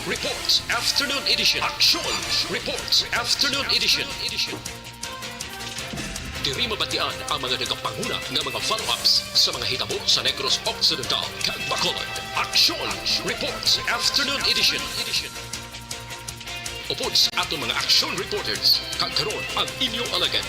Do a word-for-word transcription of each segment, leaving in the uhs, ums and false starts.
Reports Afternoon Edition. Action Reports Afternoon Edition. Diri mabatian ang mga nagapanguna nga mga follow-ups sa mga hitabo sa Negros Occidental kag Bacolod. Action Reports Afternoon Edition. Upod sa aton mga action reporters, kag karon ang inyo alagad.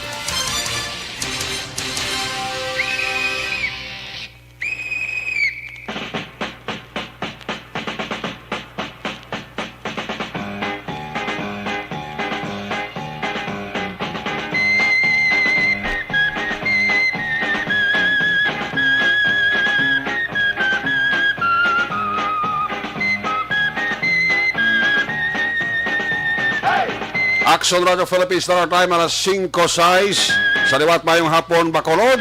Action Radio Philippines, Standard Time, alas singko sais. Sa liwat, mayong hapon, Bacolod.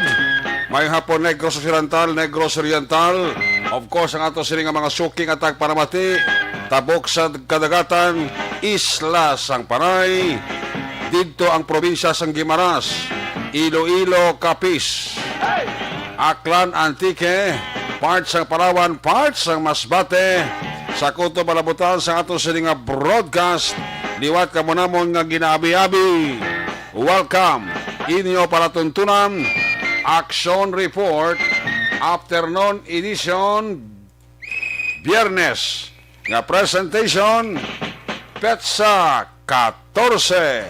Mayong hapon, Negros Occidental, Negros Oriental. Of course, ang ato sini nga mga suki nga tagpanamati, tabok sa kadagatan, isla sang Panay, didto ang probinsya sang Guimaras, Iloilo, Capiz, Aklan, Antique, part sang Palawan, part sang Masbate, sa kutob palabutan sa ato sini nga broadcast, liwat kamo namon nga ginaabi-abi. Welcome, inyo palatuntunan, Action Report, Afternoon Edition, Biyernes, nga presentation, petsa katorse.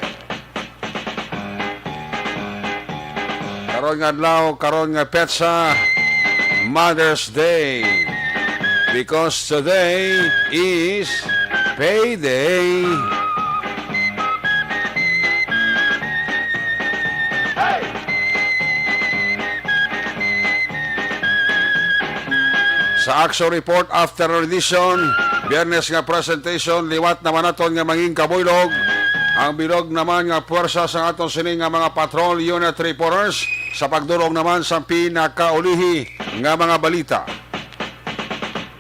Karon nga adlaw, karon nga petsa, Mother's Day. Because today is payday. Sa Action Report Afternoon Edition, Biyernes nga presentation, liwat naman naton nga mangin kabuylog ang bilog naman nga puwersa sa aton sini nga mga patrol unit reporters sa pagdulong naman sa pinakaulihi nga mga balita.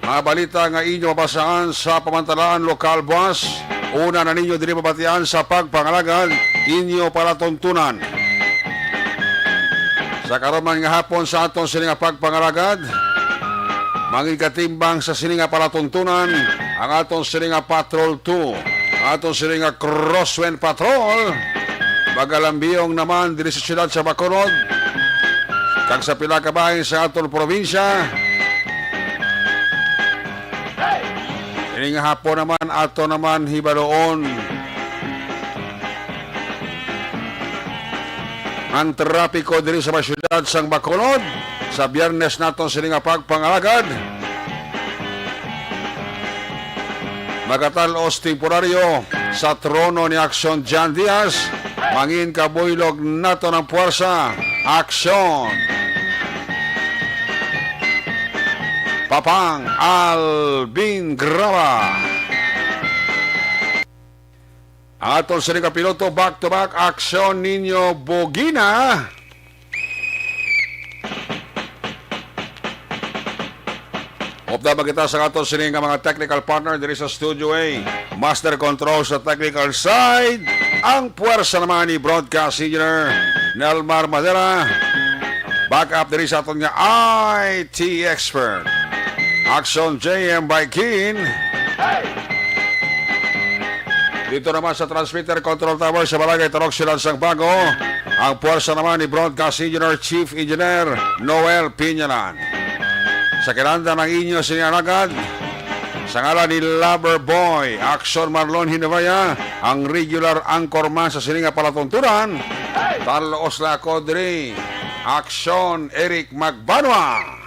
Mga balita nga inyo mabasahan sa pamantalaan lokal, buwas. Una na ninyo diri mabatian sa pagpangalagad, inyo palatuntunan. Sa karon man nga hapon sa aton sini nga pagpangalagad, mangin katimbang sa sini nga palatuntunan ang aton sini nga Patrol two, ang aton sini nga Crosswind Patrol. Magalambiyong naman diri sa siyudad sa Bacolod kag sa pila ka bahin sa aton probinsya. Ini nga hapon naman, ato naman hibaluon ang trapiko diri sa mga siyudad sang Bacolod sa Biyernes naton sini nga pagpangalagad. Magatal-os temporaryo sa trono ni Action John Diaz. Mangin kabuylog naton ang puwersa. Action! Papang Alvin Graba. Ang aton sini nga piloto, back to back, Action Nino Bogina. Upda pa kita sa aton sini nga mga technical partner diri sa Studio A. Master Control sa technical side, ang puwersa naman ni Broadcast Engineer Nelmar Madera. Back up diri sa aton nga I T expert, Action J M Baikin. Dito naman sa transmitter control tower sa Barangay Tarok, Siyudad sang Bago, ang puwersa naman ni Broadcast Engineer, Chief Engineer Noel Piñalan. Sa kinahanglan ang inyo sini nga alagad, sa ngalan ni Lover Boy, Action Marlon Hinabaya, ang regular anchorman sa sini nga palatuntunan. Talos na ako diri, Action Eric Magbanwa.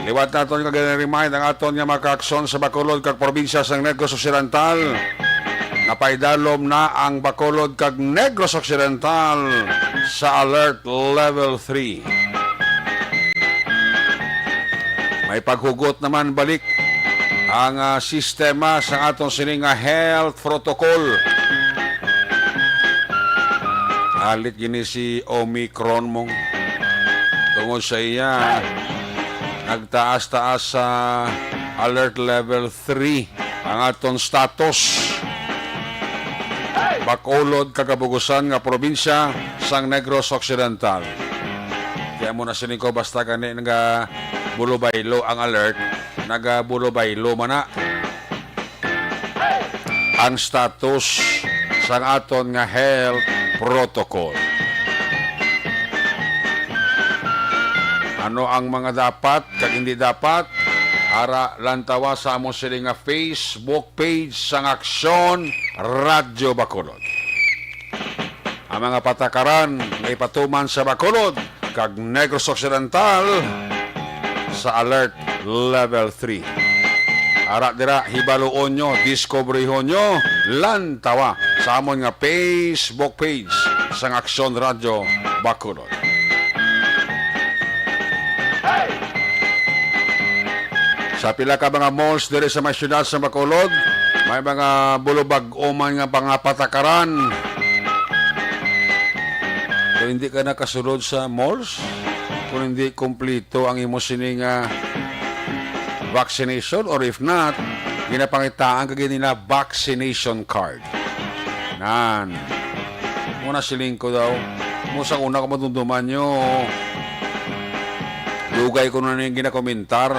Liwat naton nga gina-remind ang aton nga mga kaaksyon sa Bacolod kag probinsya sang Negros Occidental. Napaidalom na ang Bacolod kag Negros Occidental sa Alert Level three. May paghugot naman balik ang, ah, sistema sa aton sini nga health protocol. Alit gini si Omicron mong tungod sa iya nagtaas-taas sa alert level three ang aton status. Bacolod kag kabugusan nga probinsya sang Negros Occidental. Amo na sini ko, basta gani naga bulubaylo ang alert, naga bulubaylo man na ang status sang aton nga health protocol. Ano ang mga dapat kag hindi dapat? Ara, lantawa sa amon sini nga Facebook page sang Aksyon Radyo Bacolod. Ang mga patakaran nga ipatuman sa Bacolod kag Negros Occidental sa Alert Level three. Ara dira, hibaluon nyo, diskubrihon nyo, lantawa sa amon nga Facebook page sang Aksyon Radyo Bacolod. Sa pila ka mga malls diri sa may siyudad sa Bacolod, may mga bulubag-o man nga mga patakaran. Kung hindi ka nakasulod sa malls, kung hindi kompleto ang imo sini nga vaccination, or if not, ginapangitaan ka gid nila vaccination card. Nan. Muna siling ko daw. Mo sa una ko madumduman nyo. Dugay ko na ning ginakomentar.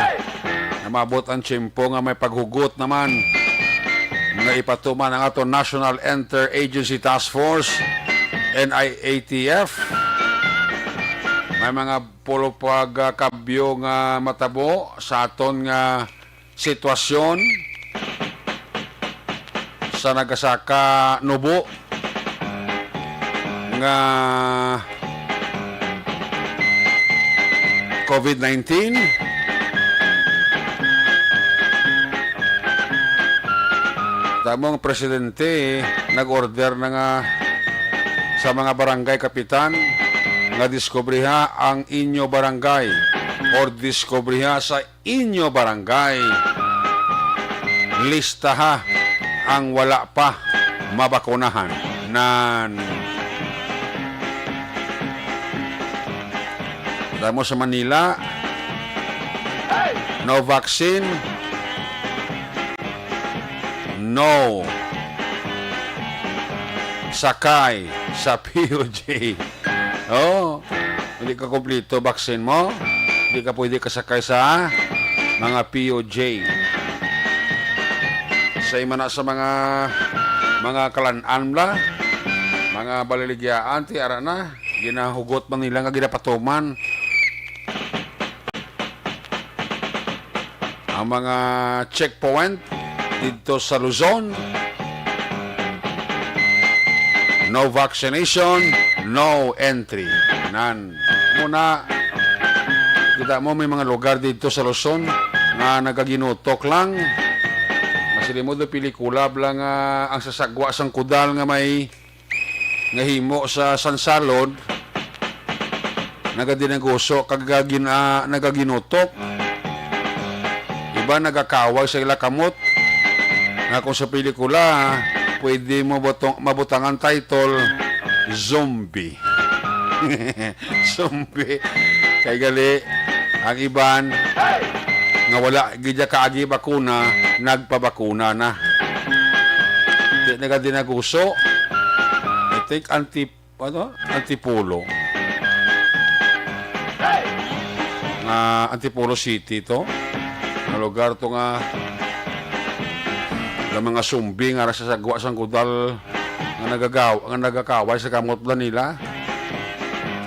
Namabot ang tiyempo nga may paghugot naman nga ipatuman ang ato National Interagency Task Force, N I A T F. May mga pulo pagkabyo nga matabo sa aton nga sitwasyon sa nagasaka nubo nga covid nineteen. Tamong presidente nag-order na nga sa mga barangay kapitan nga diskubriha ang inyo barangay or diskubriha sa inyo barangay. Listaha ang wala pa mabakunahan. Nan. Damo sa Manila, no vaccine, no sakay sa P O J. Oh, hindi ka kompleto vaccine mo, hindi ka pwede kasakay sa mga P O J. Sa imana sa mga, mga kalan-an bla, mga baliligyaan, ti ara na, ginahugot man nila nga ginapatuman ang mga checkpoint dito sa Luzon. No vaccination, no entry. Nan. Muna, kita mo may mga lugar dito sa Luzon nga nagaginutok lang. Masilimod na pelikula lang, ah, ang sasagwa sang kudal nga may nga himo sa sansalod, nagadinaguso kag gagin-, ah, nagaginutok. Iba nagakaway sa ila kamot. Nga kung sa pelikula, pwede mo butong, mabutangan title, Zombie. Zombie. Kay gali, ang iban nga wala gid ya kaagi bakuna, nagpabakuna na. Di nagadinaguso. I think anti-, ano? Antipolo. Nga Antipolo City to. Nga lugar to nga nga mga sumbi nga nasasagwa sang kudal nga nagagaw-, nga nagakaway sa kamot nila.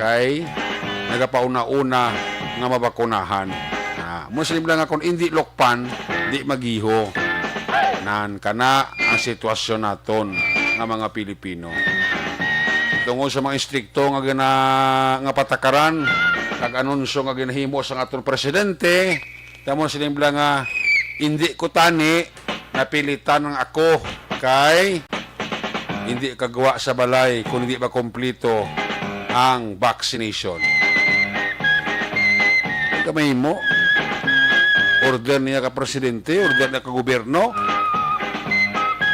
Kay nagapauna-una nga mabakunahan. Ah, Muslim lang nga kung hindi lokpan, di magiho. Nan kana ang sitwasyon naton nga mga Pilipino. Tungod sa mga istrikto nga gina-, nga patakaran, kag anunsyo nga ginahimo sa aton presidente, tamo sila nga hindi ko tani napilitan ang ako kay hindi kagwa sa balay kung hindi makumplito ang vaccination. Di ka mahimo. Order niya ka presidente, order niya ka gobyerno.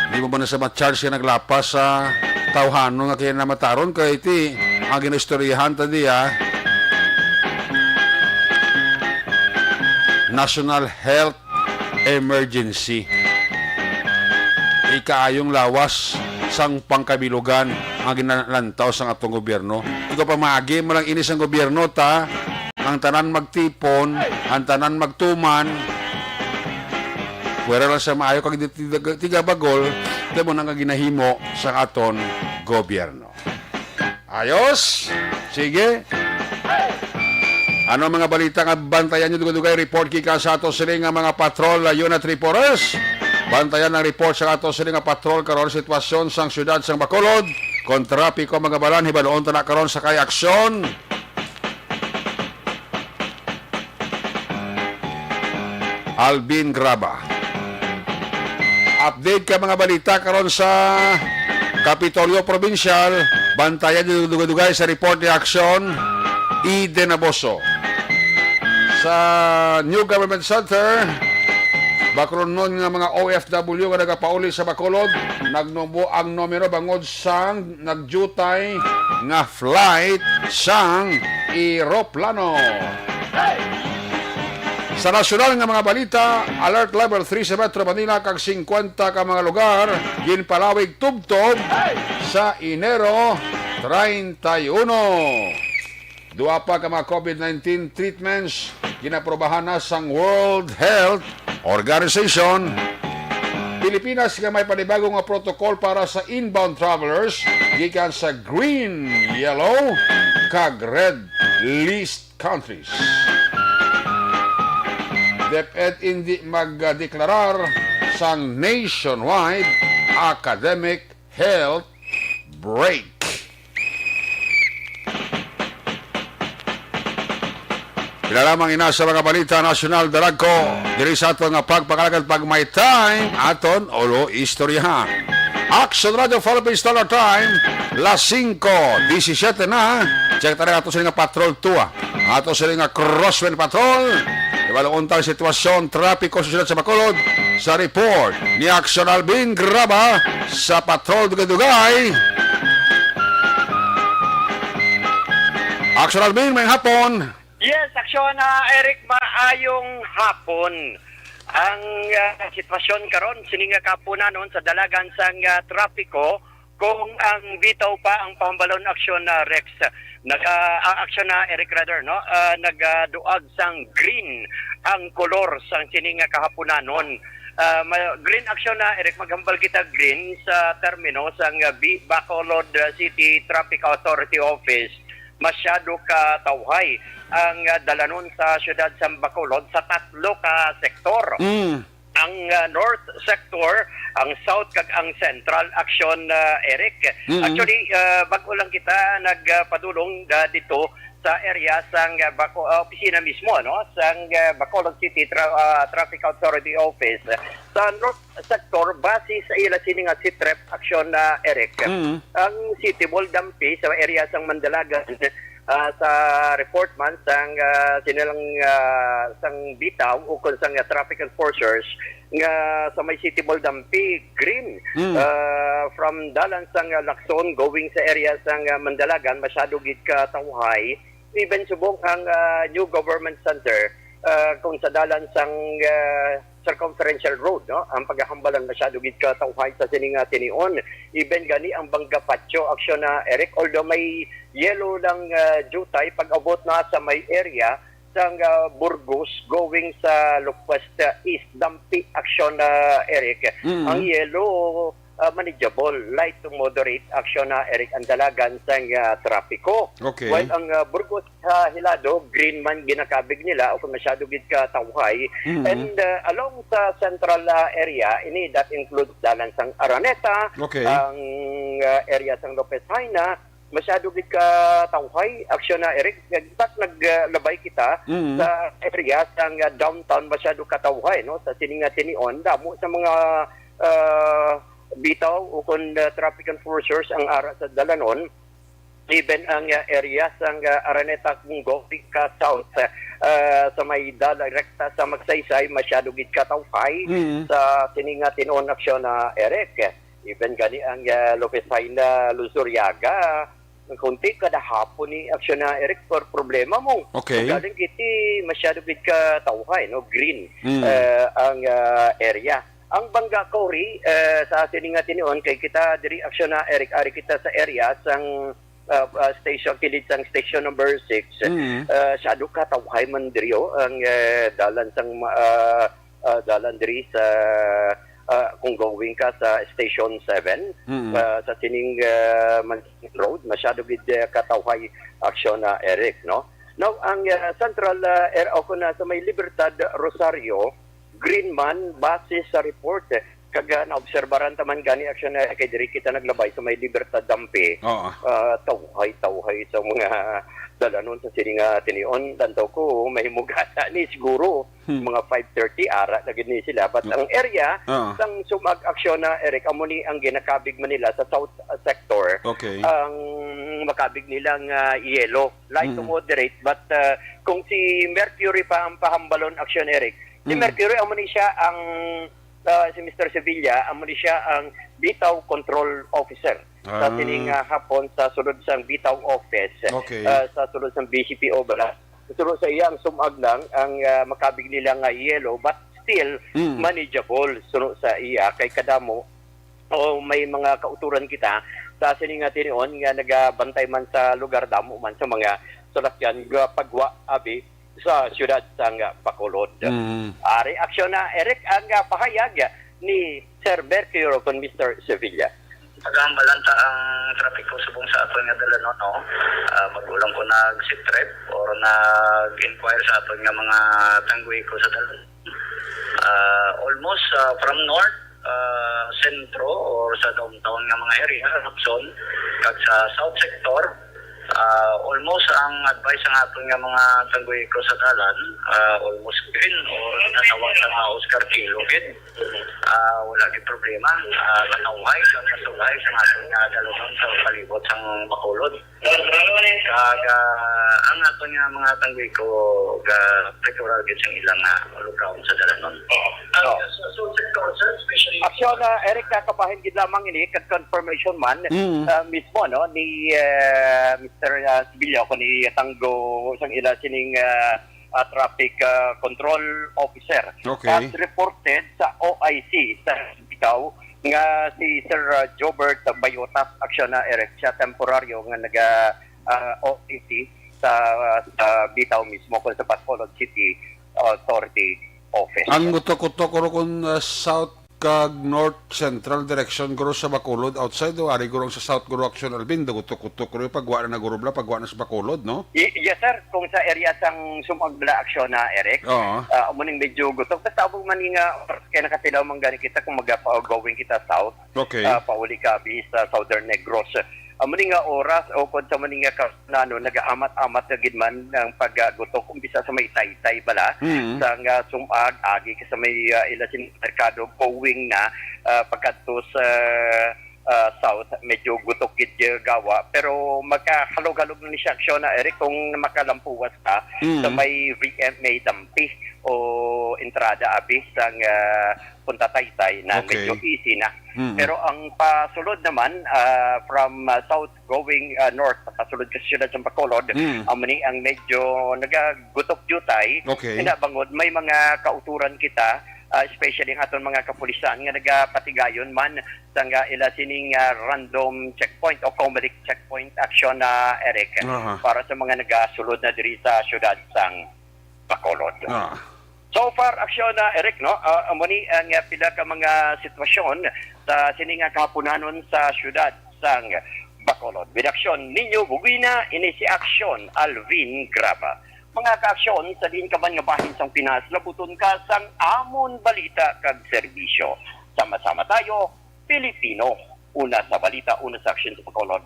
Di mo ba na sa ma-charge ka naglapas sa tawhanon nga kaya namataron kay ti ang ginaistoryahan ta diya, National Health Emergency. Ikaayong lawas sang pangkabilugan ang ginalantaw sang atong gobyerno. Ikaw pamagi mo lang ini sang gobyerno ta ang tanan magtipon, ang tanan magtuman, pwera lang sa maayo kag di tiga, tiga bagol, kay mo na nga ginahimo sa aton gobyerno. Ayos? Sige. Ano ang mga balita nga bantayan nyo dugay-dugay? Report gikan sa ato sini nga mga patrol, uh, unit reporters. Bantayan ang report sa ato sini nga patrol karon, sitwasyon sang siyudad sang Bacolod. Kon trapiko, mga balan, hibaluon ta na karon sa kay aksyon. Alvin Graba. Update ka mga balita karon sa Kapitolyo Provincial. Bantayan yung dugay-dugay sa report ni Aksyon Eden Aboso. Sa New Government Center, Bacolodnon nga mga O F W nga nagapauli sa Bacolod, nagnubo ang numero bangod sang nagdiutay nga flight sang eroplano. Sa nasyonal nga mga balita, alert level three sa Metro Manila kag singkwenta ka mga lugar ginpalawig tubtob sa Enero treinta y uno. Duha pa ka mga COVID nineteen treatments ginaprobahan na sang World Health Organization. Pilipinas nga may panibago nga protocol para sa inbound travelers gikan sa green, yellow, kag red list countries. DepEd indi magdeklarar sang nationwide academic health break. Pila lamang ina sa mga balita nasyonal, dalag ko diri sa ato nga pagpangalagad pag may time, aton ulo istoryahan. Action Radio Philippines Standard Time, las singko disisiete na. Check tayo ato sa nga Patrol two, ah. Ato sa nga Crosswind Patrol. Ibalong unta ang sitwasyon trapiko sa siyudad sa Bacolod sa report ni Action Alvin Graba sa Patrol Dugay-Dugay. Action Alvin, may hapon. Yes, Action, ah, Eric, maayong hapon. Ang, ah, sitwasyon karon, sini nga kahapunanon sa dalagan sang, ah, trapiko, kung ang bitaw pa ang pahambalon, Action, ah, Rex, nag, ah, ah, Action na Eric, rather, no? Ah, nagaduag sang green ang kolor sang sini nga kahapunanon. Ah, ma-, green, Action na Eric, maghambal kita green sa termino sang, ah, Bi-, Bacolod, ah, City Traffic Authority Office. Masyado ka tawhay ang, ah, dalanon sa siyudad sa Bacolod sa tatlo ka sektor. Mm. Ang, ah, north sector, ang south, kag ang central, Action, ah, Eric. Mm. Actually, ah, bag-o lang kita nagpadulong, ah, dito sa area sang, ah, Baco-, ah, opisina mismo, no, sang, ah, Bacolod City Tra-, ah, Traffic Authority Office. Sa north sector, base sa ila sini nga CTREF, Action, ah, Eric. Mm. Ang City Mall dampi sa area sang Mandalagan, ah, sa report man sang, ah, sinilang, ah, sang bitaw o kung sang, ah, traffic enforcers nga sa may City Mall dampi, green. Mm. Ah, from dalan sang, ah, Lacson going sa area sang, ah, Mandalagan, masyado gid ka tawhay. Even subong ang, ah, New Government Center, ah, kung sa dalan sang, ah, Circumferential Road, no? Ang pagahambalan masyado gid ka tawhay sa sini nga tinion. Even gani ang Banga Patio, Action na Eric, although may yellow lang, ah, jutay pag-abot na sa may area sang, ah, Burgos going sa Locust, ah, East, dampi, Action na Eric. Mm. Ang yellow, ah, manageable, light to moderate, Action na Eric, ang dalagan sang, ah, trapiko. Okay. While ang, ah, Burgos sa Hilado, green man ginakabig nila o kung masyado gid ka tawhay. Mm. And, ah, along sa central, ah, area, ini that includes dalan sang Araneta, okay, ang, ah, area sang Lopez Jaena, masyado gid ka tawhay, Action na Eric. In fact, naglabay kita, mm, sa area sang, ah, downtown, masyado ka tawhay, no? Sa sini nga tinion, damo sa mga, ah, bitaw o kon, ah, traffic enforcers ang ara sa dalanon. Even ang, ah, area sang, ah, Araneta kung going ka south, ah, sa may dala rekta sa Magsaysay, masyado gid ka tawhay, mm, sa sini nga tinion, Action na Eric. Even gani ang, ah, Lopez Jaena, Luzuriaga, kunti kada hapon ni Action na Eric, por problema mo. Okay. Galing kiti masyado gid ka tawhay, no? Green, mm, ah, ang, ah, area. Ang Banga Kauri, ah, sa sini nga tinion, kay kita diri, Action na Eric, ari kita sa area sang ah, ah, station, kilid sang station number six, Mm. ah, siyado ka tawhay man diri, oh, ang, eh, dalan sang ma-, ah, ah, dalan diri sa, ah, kung going ka sa Station seven, Mm. ah, sa sining, ah, Mansin Road, masyado gid, eh, katawhay aksyon na, Eric, no? Now, ang, ah, central, ah, er-, o kung nasa may Libertad, Rosario, green man, base sa report, eh, kag, ah, naobserbaran ta man gani aksyon na kay diri kita naglabay sa may Libertad Dampi. Oo. Ah, tawhay-tawhay sa mga dalanon sa sini nga tinion. Lantaw ko, mahimugana ni siguro Hmm. mga five thirty, ara na gid ni sila. But Hmm. ang area Oo. sang sumag aksyon na, Eric, amo ni ang ginakabig man nila sa south, ah, sector. Okay. Ang makabig nila nga yellow, light to Mm. moderate. But, ah, kung si Mercury pa ang pahambalon aksyon, Eric, si Mm. Mercury, amo ni siya ang, ah, si Mister Sevilla, amo ni siya ang bitaw control officer sa Ah. sining, ah, hapon sa sulod sang bitaw office, Okay. ah, sa sulod sang B C P O bala. Suno sa iya ang sumag lang ang, ah, makabig nila nga yellow, but still Mm. manageable suno sa iya kay kadamo o may mga kauturan kita sa sini nga tinion nga nagabantay man sa lugar, damo man sa mga salakyan nga pagwa abi sa siyudad sang Bacolod. Mm. Ari aksyon na, Eric, ang, ah, pahayag ni Sir Mercurio kon Mister Sevilla. Paghambalan ta ang trapiko subong sa aton nga dalanon, no? Ah, mag-ulang ko nag-sit rep or nag-inquire sa aton nga mga tangguhiko sa dalanon. Ah, almost, ah, from north, ah, sentro or sa downtown nga mga area, Luzon, kag sa south sector, ah, almost ang advice sa aton nga mga tangguhiko sa dalan, ah, almost green or natawag sa mga Oscar Kilo gid. Ah, wala gid problema. Ah, katawhay sa kasulay sa aton nga dalanon sa palibot sang Bacolod. Kag, ah, ang aton nga mga tangguhiko ga preparar gid sang ilang, ah, lugawon sa dalanon. Oh. Aksyon, ah, Eric, kakabahin gid lamang ini kag confirmation man, Mm. ah, mismo, no, ni, ah, Mister, ah, Sibilio, kung itanggo sang ila sining, ah, ah, traffic, ah, control officer. Okay. As reported sa O I C sa Bicao nga si Sir, ah, Jobert Bayotas, aksyon na, Eric, siya temporaryo nga naga, ah, O I C sa, sa Bicao mismo, kung sa Bacolod City Authority Office. Ang gutok-gutok ro kung, ah, south kag north central direction guro sa Bacolod outside o ari guro ang sa south guro aksyon, Alvin, dagutok-gutok guro yung pagwa na naguro bla, pagwa na sa Bacolod, no? Y-, yes, sir. Kung sa area sang sumag bla aksyon na, Eric, Oo. ah, amo ning medyo gutok. Basta amo man nga oras kay nakatilaw man gani kita kung magapa-, going kita south, Okay. ah, pauli ka abi sa Southern Negros. Amo ni nga oras o kung sa amo ni nga ka-, nano, nagaamat-amat na gid man ang paggutok, umpisa sa may Taytay bala, Mm. sa nga sumag, agi ka sa may, ah, ila sin merkado, going na, ah, pagkadto sa, ah, south, medyo gutok gid yung gawa. Pero makahalog-halog na ni siya aksyon na, Eric, kung makalampuwas ka Mm. sa may V M A Dampi o entrada abi sang, ah, Punta Taytay na Okay. medyo easy na. Mm. Pero ang pasulod naman, ah, from, ah, south going, ah, north, pasulod ka sa siyudad sa Bacolod, Mm. amo ni ang medyo nagagutok jutay. Okay. Ina bangod may mga kauturan kita, ah, especially ang aton mga kapulisan nga nagapatigayon man sa nga ila sining, ah, random checkpoint o Comelec checkpoint action na, Eric, Aha. para sa mga nagasulod na diri sa siyudad sang Bacolod. Ah. So far, aksyon na, Eric, no? Ah, amo ni ang, ah, pila ka mga sitwasyon sa sini nga kahaponanon sa siyudad sang Bacolod. With aksyon ninyo, Bugina, ini si Aksyon Alvin Graba. Mga kaaksyon sa diin ka man nga bahin sang Pinas, labuton ka sang amon balita kag serbisyo. Sama-sama tayo, Pilipino. Una sa balita, una sa aksyon sa Bacolod.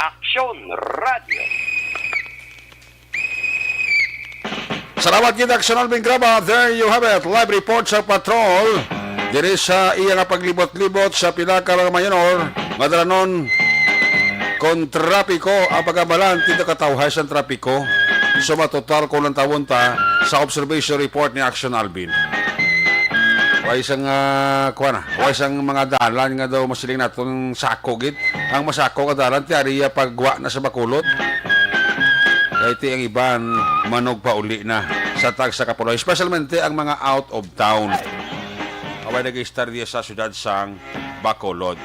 Aksyon Radio. Salamat kita, Aksyon Alvin Graba. There you have it. Live report sa patrol diri sa iya nga paglibot-libot sa pila ka mga mayor nga dalanon kon trapiko ang pagkabalan, kita katawhay sang trapiko. So, matotal kung lantawon ta sa observation report ni Aksyon Alvin. Way sang, ah, kuwan na, way sang mga dalan nga daw masiling naton sako gid. Ang masako nga dalan, ti ari ya pagwa na sa Bacolod. Kay ti ang iban, manugpauli na sa tagsa ka pulong, especialmente ang mga out of town. Away nag-istar diya sa siyudad sang Bacolod.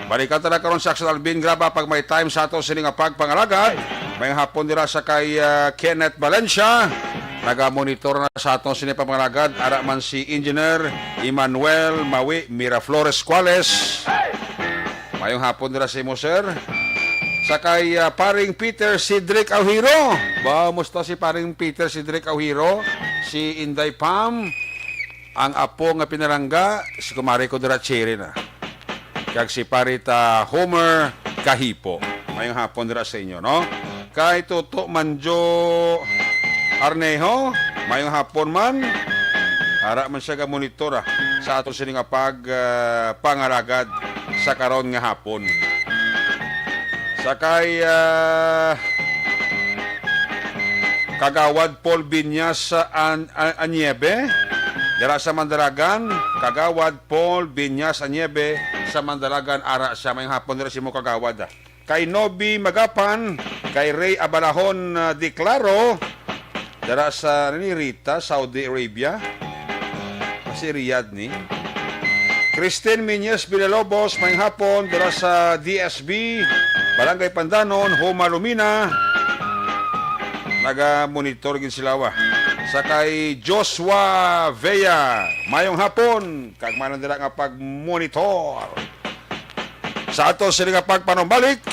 Balikan ta na karon si Action Alvin Graba pag may time sa ato sini nga pagpangalagad. May hapon dira sa kay, ah, Kenneth Valencia. Nagamonitor na sa ato sini pagpangalagad. Ara man si Engineer Emmanuel Mawi Miraflores Cuales. Mayong hapon dira sa imo, sir. Sa kay, ah, paring Peter Cedric Aujiro. Ba, musta si paring Peter Cedric Aujiro? Si Inday Pam, ang apo nga pinalangga, si kumare ko dira, Cherry na. Kag si Parita Homer Kahipo. Mayong hapon dira sa inyo, no? Kay Toto Manjo Arnejo, mayong hapon man. Ara man siya ga monitor, ah, sa ato sini nga pag, ah, pangalagad sa karon nga hapon. Sa kay, ah, Kagawad Paul Viñas, ah, An-, An-, Aniebe, dira sa Mandalagan. Kagawad Paul Viñas Aniebe sa Mandalagan, ara siya. Mayong hapon dira sa imo, Kagawad, ah. Kay Nobi Magapan, kay Ray Abalahon, ah, Declaro, dira sa, ano ni, Rita, Saudi Arabia. Ah, si Riyadh ni. Christine Miñez Villalobos, mayong hapon, dira sa D S B, Barangay Pandanon, Huma Lumina. Naga-monitor gid sila, wa. Sa kay Joshua Vea, mayong hapon, kag manang dira nga pag-monitor. Sa ato sini nga pagpanumbalik,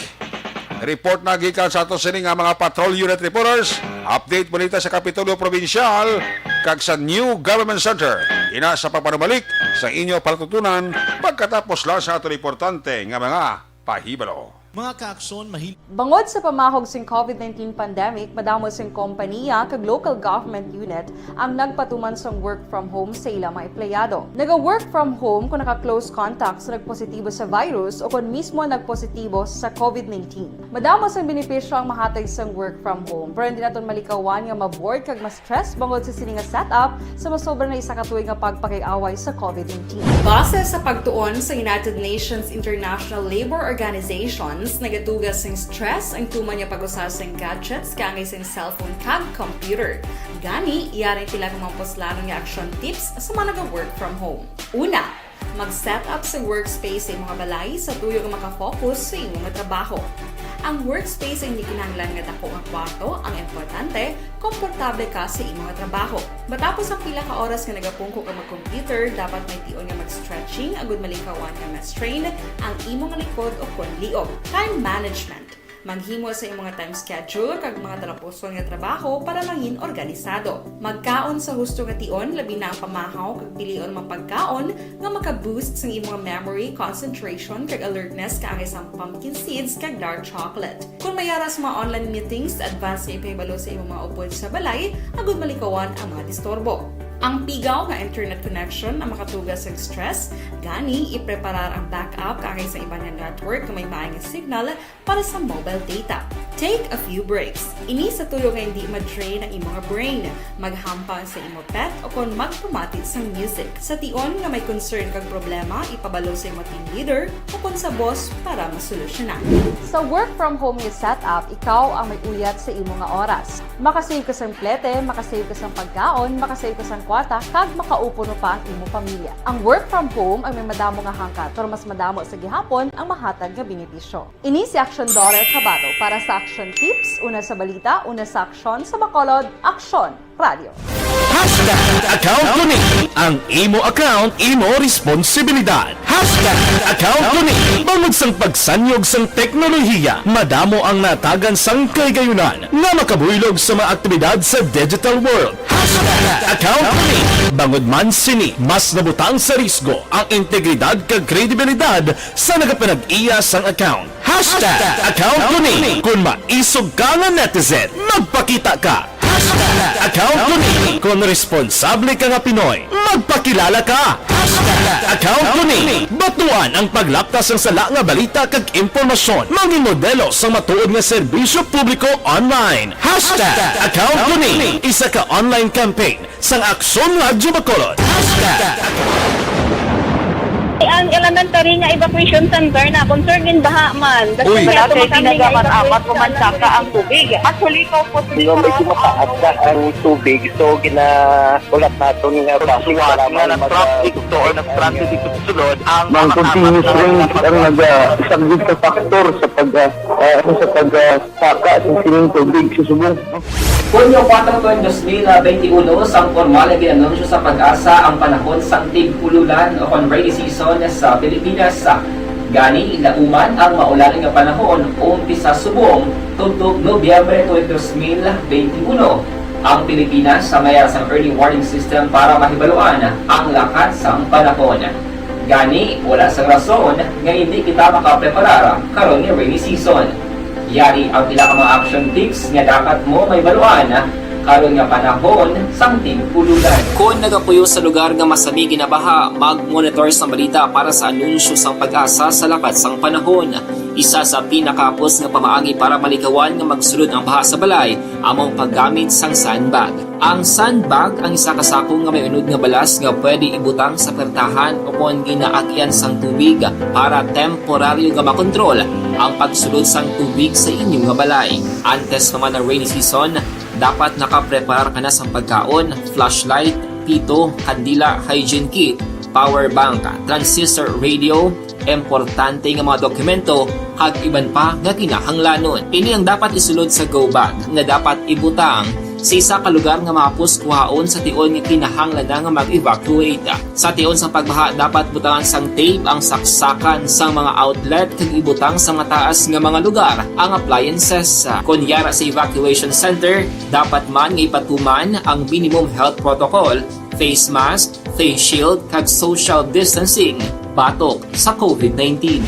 report na gikan sa ato sini nga mga patrol unit reporters. Update balita sa Kapitolyo Probinsyal kag sa New Government Center. Ina sa pagpanumbalik sa inyo palatutunan pagkatapos lang sa ato importante nga mga pahibalo. Mga kaakson, mahil- Bangod sa pamahog sing COVID nineteen pandemic, madamo sing kompaniya kag local government unit ang nagpatuman sang work from home sa ila mga empleyado. Naga-work from home kon naka-close contact sa nagpositibo sa virus o kon mismo nagpositibo sa COVID nineteen. Madamo sang benepisyo ang mahatag sang work from home, pero hindi naton malikawan nga ma-bored kag ma-stress bangod sa sini nga setup sa masobra na isa ka tuig nga pagpakig-away sa COVID nineteen. Base sa pagtuon sa United Nations International Labour Organizations, nagatuga sing stress ang tuman nga pag-usa sing gadgets kaangay sing cellphone kag computer. Gani, yari ang pila ka mga puslanon nga action tips sa mga naga-work from home. Una, mag-set up sa workspace sa imo nga balay sa tuyo nga makafocus sa imo nga trabaho. Ang workspace ay hindi kinahanglan nga dako nga kwarto, ang importante, komportable ka sa imo nga trabaho. Matapos ang pila ka oras nga nagapungko ka mag-computer, dapat may tion nga mag-stretching agud malikawan nga ma-strain ang imo nga likod o kon liog. Time management. Maghimo sa imo nga time schedule kag mga talapuson nga trabaho para mangin organisado. Magkaon sa husto nga tion, labi na ang pamahaw kag pilion man pagkaon nga maka-boost sang imo nga memory, concentration, kag alertness kaangay sang pumpkin seeds kag dark chocolate. Kon may ara sa mga online meetings, advance nga ipahibalo sa imo mga upod sa balay agud malikawan ang mga disturbo. Ang pigaw nga internet connection ang makatuga sang stress, gani ipreparar ang backup kaangay sa iban nga network nga may maay nga signal para sa mobile data. Take a few breaks. Ini sa tuyo nga hindi ma-drain ang imo nga brain. Maghampang sa imo pet o kon magpamati sang music. Sa tion nga may concern kag problema, ipabalo sa imo team leader o kon sa boss para masolusyonan. Sa work from home nga setup, ikaw ang may uyat sa imo nga oras. Makasave ka sang plete, makasave ka sang pagkaon, makasave ka sang kwarta, kag makaupo pa ang imo pamilya. Ang work from home ang may madamo nga hangkat, pero mas madamo sa gihapon ang mahatag nga benepisyo. Ini si Action Daughter Kabato para sa Action Tips, una sa balita, una sa aksyon, sa Bacolod, Aksyon Radio. Hashtag account ko ni. Ang imo account, imo responsibilidad. Hashtag account ko ni. Bangod sang pagsanyog sang teknolohiya, madamo ang natagan sang kahigayunan nga makabuylog sa mga aktibidad sa digital world. Hashtag account ko ni. Bangod man sini, mas nabutang sa risgo ang integridad kag kredibilidad sa nagapanag-iya sang account. Hashtag account ko ni. Kung maisog ka nga netizen, magpakita ka. Hashtag account ko ni. Kung responsable ka nga Pinoy, magpakilala ka. Hashtag account ko ni. Batuan ang paglapta sang sala nga balita kag impormasyon. Mangin modelo sang matuod nga serbisyo publiko online. Hashtag account ko ni. Isa ka online campaign sang Aksyon Radyo Bacolod. Hashtag Ang elementary nga evacuation center na concern gid baha man. Uy. Wala kay pinagamat-amat, umansaka ang tubig. Actually, ko po. Di ba, medyo mataas na ang tubig, so ginahulat naton nga Sa suwat nga nag-traffic to or nag-transit dito sa sulod, ang Ang continuous rain ang nag-, ah, isang big factor sa pag, ah, ah, ano, sa pag, ah, saka sa sining tubig sa subong. Hunyo kuwatro, dos mil benti uno, sang pormal nga gin-anunsyo sa PAGASA ang panahon sang tig-ululan o kon rainy season sa Pilipinas. Gani, lauman ang maulan nga panahon umpisa subong tubtob Nobyembre twenty, dos mil benti uno. Ang Pilipinas sa may sang early warning system para mahibaluan ang lakat sang panahon. Gani, wala sang rason nga hindi kita makapreparar karon nga rainy season. Yari ang pila ka mga action tips nga dapat mo mahibaluan karon nga panahon sang tig-ululan. Kon nagapuyo sa lugar nga masami ginabaha, mag-monitor sang balita para sa anunsyo sang PAGASA sa lakat sang panahon. Isa sa pinakahapos nga pamaagi para malikawan nga magsulod ang baha sa balay amo ang paggamit sang sandbag. Ang sandbag ang isa ka sako nga may unod nga balas nga pwede ibutang sa pertahan o kon ginaagyan sang tubig para temporaryo nga makontrol ang pagsulod sang tubig sa inyo nga balay. Antes pa man ang rainy season, dapat nakapreparar ka na sang pagkaon, flashlight, pito, kandila, hygiene kit, power bank, transistor radio, importante nga mga dokumento, kag iban pa nga kinahanglanon. Ini ang dapat isulod sa go bag nga dapat ibutang sa isa ka lugar nga mahapos kuhaon sa tion nga kinahanglan na nga mag-evacuate. Sa tion sang pagbaha, dapat butangan sang tape ang saksakan sang mga outlet kag ibutang sa mataas nga mga lugar ang appliances. Kon yara sa evacuation center, dapat man nga ipatuman ang minimum health protocol, face mask, face shield, kag social distancing batok sa covid nineteen.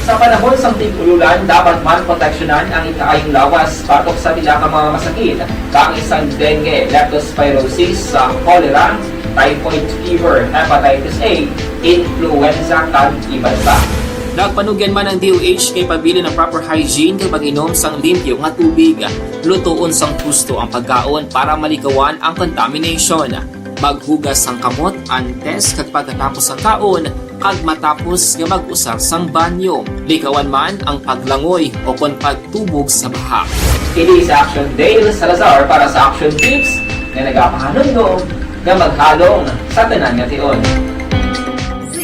Sa panahon sang tig-ululan, dapat man proteksyonan ang ikaayong lawas batok sa pila ka mga masakit, kaangay sang dengue, leptospirosis, sa cholera, typhoid fever, hepatitis A, influenza, kag iban pa. Nagpanugyan man ang D O H kay pabilin ang proper hygiene kag pag-inom sang limpyo nga tubig. Lutoon sang husto ang pagkaon para malikawan ang contamination. Maghugas sang kamot antes kag pagkatapos sang kaon, kag matapos nga mag-usar sang banyo. Likawan man ang paglangoy o kon pagtubog sa baha. Kini si Action Dale Salazar para sa Action Tips nga nagapahanumdom nga maghalong sa tanan nga tion.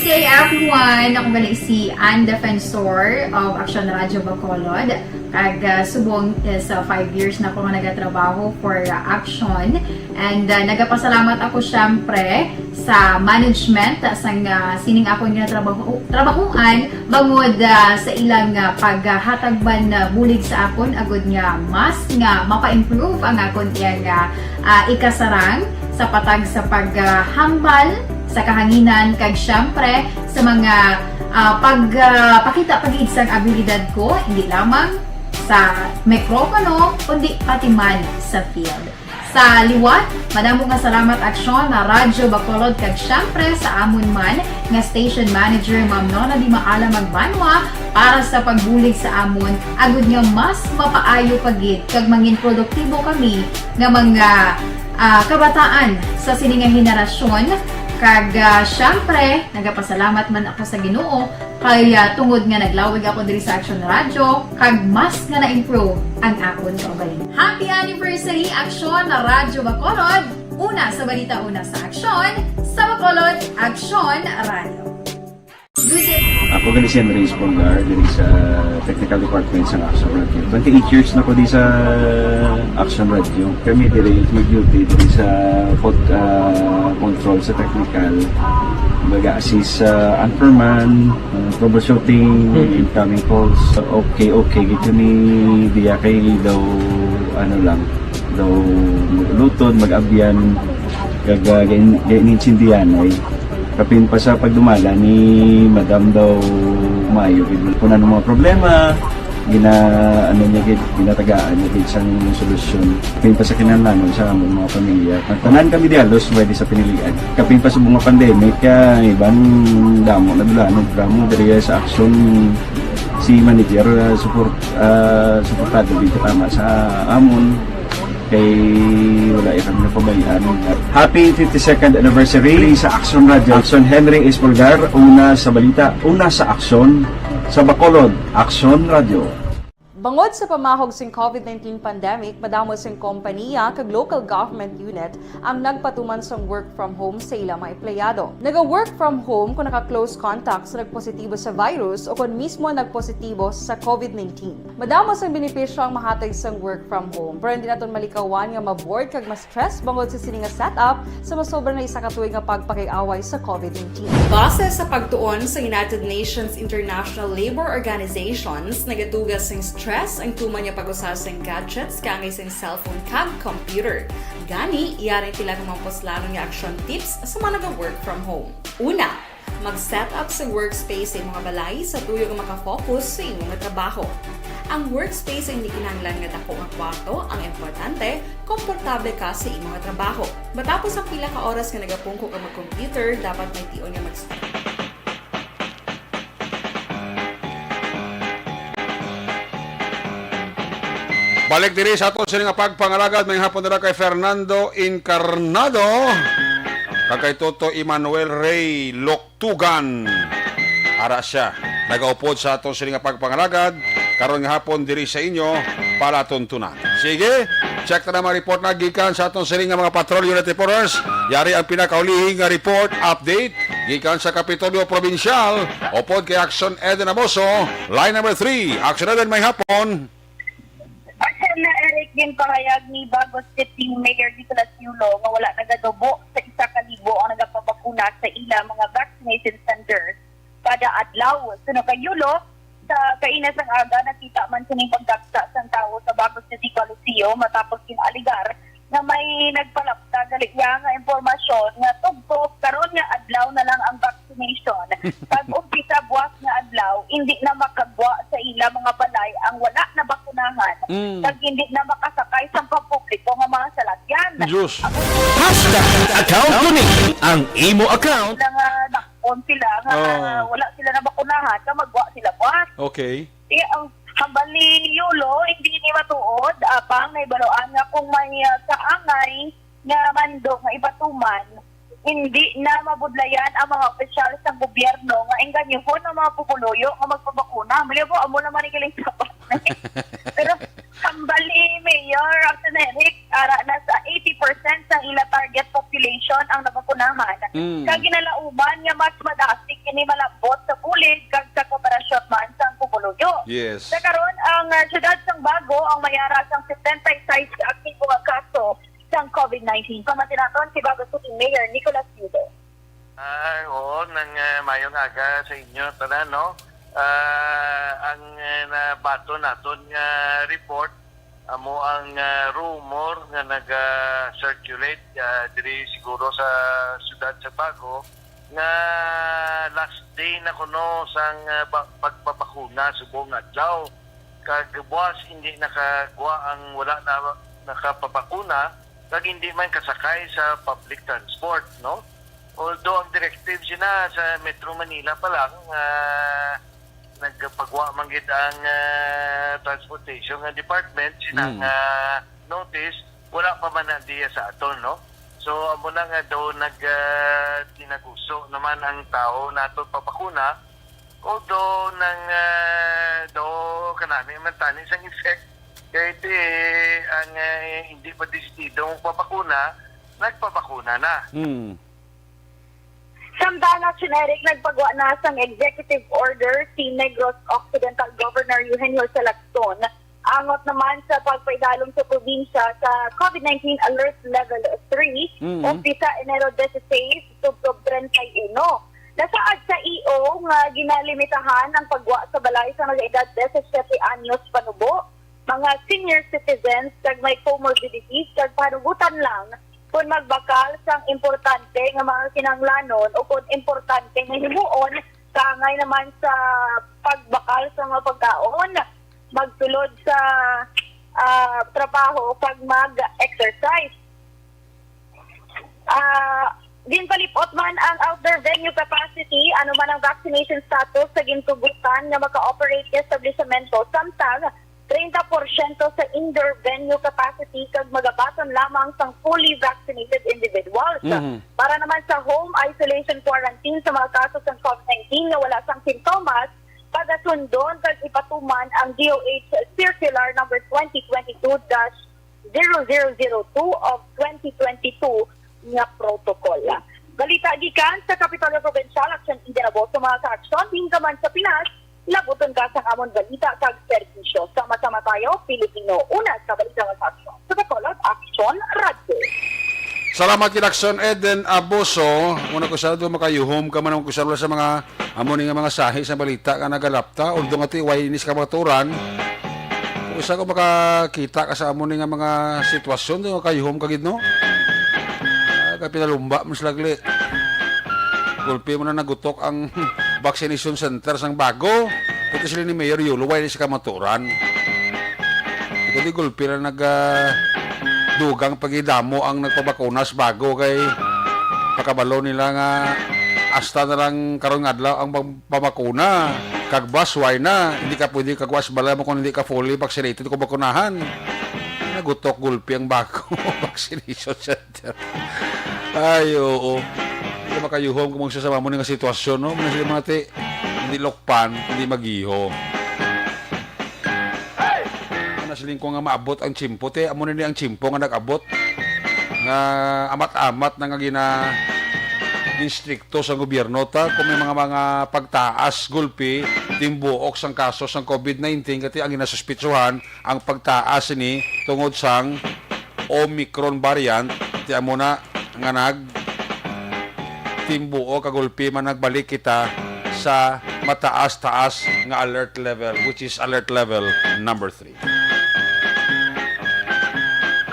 Good day, everyone! Ako gali si Ann Defensor of Action Radio Bacolod. Kag, ah, subong is, ah, five years na ako nga nagatrabaho for, ah, Action. And, ah, nagapasalamat ako, syempre, sa management, ah, sang, ah, sining akon nga trabaho, trabahuan, bangod, ah, sa ilang, ah, paghatag man, ah, bulig sa akon, agud nga mas nga mapa-improve ang akon iyang, ah, ah, ikasarang sa patag sa paghambal sa kahanginan, kag, syempre, sa mga, ah, pag, ah, pakita pa gid sang abilidad ko, hindi lamang sa mikropono, kundi pati man sa field. Sa liwat, madamo nga salamat, Aksyon, na Radyo Bacolod, kag syempre sa amon man nga station manager, Ma'am Nona Di Maala Magbanwa, para sa pagbulig sa amon, agud nga mas mapaayo pa gid kag mangin produktibo kami nga mga, ah, kabataan sa sini nga henerasyon. Kag, ah, syempre, nagapasalamat man ako sa Ginoo kay, ah, tungod nga naglawig ako diri sa Action Radio, kag mas nga na-improve ang akon kaugalingon. Happy anniversary, Action Radyo Bacolod! Una sa balita, una sa aksyon, sa Bacolod, Action Radio. Good day. Ako gali si Andres Polgar, diri sa Technical Department sa Action Radio. Twenty-eight years na ko di sa Action Radio. Kami diri mag-duty diri sa pod-, ah, control sa technical. Baga assist sa anchorman, ah, troubleshooting, Hmm. incoming calls. Okay, okay, gid kami diya kay daw, ano lang, daw mag-uluton, mag-abyan, kag, ah, gain-, gain-intindihan ay. Kapin pa sa pagdumala ni Madam daw maayo gid. Kung ano mga problema, gina-, ano niya gid, ginatagaan niya gid sang solusyon. Kapin pa sa kinahanglanon sa amon mga pamilya. Nagtanan kami di halos pwede sa pinilian. Kapin pa sa mga pandemic, kaya iban damo na dula, no, drama diri sa action si manager, ah, support, ah, suportado gid tama sa amon. Kay wala ilang napabayaan. Happy fifty-second anniversary sa Action Radio. Action Henry Espolgar, una sa balita, una sa aksyon, sa Bacolod, Action Radio. Bangod sa pamahog sing COVID nineteen pandemic, madamo sing kompaniya kag local government unit ang nagpatuman sang work from home sa ila mga empleyado. Naga-work from home kung naka-close contact sa nagpositibo sa virus o kon mismo nagpositibo sa COVID nineteen. Madamo sang benepisyo ang mahatag sang work from home, pero hindi naton malikawan nga ma-bored kag ma-stress bangod sa sini nga setup sa masobra na isa ka tuig nga pagpakig-away sa COVID nineteen. Base sa pagtuon sa United Nations International Labour Organizations, nagatuga sing stress ang tuman nga pag-usa sing gadgets kaangay sing cellphone kag computer. Gani, yari sila nga mga puslanon nga action tips sa mga naga-work from home. Una, mag-set up sa workspace sa imong balay sa tuyo nga makafocus sa imong trabaho. Ang workspace ay hindi kinahanglan nga dako nga kwarto, ang importante, komportable ka sa imong trabaho. Matapos ang pila ka oras nga nagapungko ka mag-computer, dapat may tion nga mag- Balik diri sa aton sini nga pagpangalagad, may hapon nila kay Fernando Encarnado kag kay Toto Emmanuel Rey Lok Tugan. Ara siya, nagaupod sa aton sini nga pagpangalagad karon nga hapon diri sa inyo palatuntunan. Sige, check na mga report na gikan sa aton sini nga mga patrol unit reporters. Yari ang pinakaulihi nga report update gikan sa Kapitolyo Probinsyal. Upod kay Action Eden Amoso, line number three. Action Eden, may hapon. Action na, Eric, ginpahayag ni Bagos City Mayor Nicolas Yulo nga wala nagadubo sa isa ka libo ang nagapabakuna sa ila mga vaccination centers kada adlaw. Suno kay Yulo, sa kaina sang aga, nakita man sining pagdagsa sang tawo sa Bagos City Coliseum matapos gin-alegar nga may nagpalapta gali iya nga impormasyon nga tubtob karon nga adlaw na lang ang vaccination. Pag umpisa buwas nga adlaw, hindi na makagwa sa ila mga balay ang wala nabakunahan, Mm. kag hindi na makasakay sa pampubliko nga mga salakyan. Diyos. Hashtag account ko ni ang imo account. Na nga nakon sila nga Oh. wala sila nabakunahan, nga magwa sila buwas. Okay. Di ang hambal ni Yulo, hindi ni matuod, apang nahibaluan nga kung may, ah, kaangay nga mando nga ipatuman, hindi na mabudlayan ang mga opisyal sang gobyerno nga engganyohon ang mga pumuluyo nga magpabakuna. Mali po, amo naman ang galing sapat. Pero hambal ni Mayor Roxanne Henrique, ara na sa eighty percent sang ila target population ang nabakunahan. Mm. Kag ginalauman nga mas madasig kini malambot sa bulig kag sa kooperasyon man sang pumuluyo. Yes. Sa karon, ang, ah, siyudad sang Bago ang may ara sang setenta y seis ka aktibo nga kaso sang COVID nineteen. Pamati naton si Bago City Mayor Nicolas Yulo. Ah, oo, nang, ah, mayong aga sa inyo tanan, no? Ah, ang, ah, nabaton naton nga report, amo ang, ah, rumor nga naga-circulate, ah, diri siguro sa siyudad sa Bago, nga last day na kuno sang, ah, ba-, pagpabakuna subong adlaw. Kag buwas hindi nakagwa ang wala na nakapabakuna, kag hindi man kasakay sa public transport, no? Although ang directive sina sa Metro Manila pa lang, ah, nagpagwa man gid ang, ah, transportation nga department sina Mm. nga notice, wala pa man na diya sa aton, no? So, amo na nga daw nag, ah, tinaguso naman ang tao nato papakuna, although nang, ah, daw kanami man tani sang effect, kay ti, ang, ah, hindi pa desidido magpapakuna, nagpapakuna na. Mm. Samtang, Action Eric, nagpagwa na sang executive order si Negros Occidental Governor Eugenio Salacson angot naman sa pagpaidalom sa probinsya sa COVID nineteen Alert Level three, Mm. umpisa Enero dieciséis, tubtob treinta y uno. Nasaad sa E O nga ginalimitahan ang pagwa sa balay sa mga edad disisiete anyos panubo, mga senior citizens, kag may comorbidities, kag panugutan lang kung magbakal sang importante nga mga kinahanglanon o kung importante nga himuon, kaangay naman sa pagbakal sa mga pagkaon, magsulod sa, ah, trabaho, kag mag-exercise. Ah, ginpalip-ot man ang outdoor venue capacity, ano man ang vaccination status sa gintugutan nga maka-operate nga establisamento, samtang treinta porsyento sa indoor venue capacity kag magabot Mhm. Para naman sa home isolation quarantine sa mga kaso sang COVID nineteen nga wala sang sintomas, pagasundon kag ipatuman ang D O H Circular Number twenty twenty-two dash zero zero zero two of twenty twenty-two nga protocol. Balita gikan sa Kapitolyo Provincial, Aksyon Indian Abuso, mga ka-aksyon, hinggaman sa Pinas, labuton ka sang amon balita kag serbisyo. Sama-sama tayo, Pilipino, una sa balita nga sa aksyon. Sa Bacolod, Aksyon Radyo. Salamat kay Aksyon Eden Abuso. Una ko sa doon, makayuhom ka man ang kusarula sa mga amo ni nga mga sahi sa balita nga nagalapta. Although nga ti, way inis ka maturan. Kung isa ko makakita ka sa amo ni nga mga sitwasyon, doon makayuhom ka gid, no? Ah, kay pinalumba mo sila, gali. Gulpi mo na nagutok ang vaccination center sang Bago. Ito sila ni Mayor Yulo, way ni sa kamaturan. Ito di gulpi na nag, ah, dugang pagidamo ang nagpabakuna sa Bago kay pakabalo nila nga hasta na lang karon nga adlaw ang pam-, pamakuna. Kag bus, way na. Hindi ka pwede kagwas balay mo kung hindi ka fully vaccinated kung bakunahan. Nagutok gulpi ang Bago vaccination center. Ay, oo. Hindi ka makayuhom kung magsasabi mo nga sitwasyon, no? Muna sila mga ti, hindi lokpan, hindi magiho. Ano siling ko nga maabot ang tiyempo, te? Amo na ni ang tiyempo nga nag-abot. Nga amat-amat na nga gina-, instrikto sa gobyerno, ta? Kung may mga, mga pagtaas, gulpi, timbuok sang kaso sang COVID nineteen, kati ang ginasuspitsuhan, ang pagtaas ni tungod sang Omicron variant, ti amo na nga nag timbuo kagulpi man nagbalik kita sa mataas-taas nga alert level, which is alert level number three.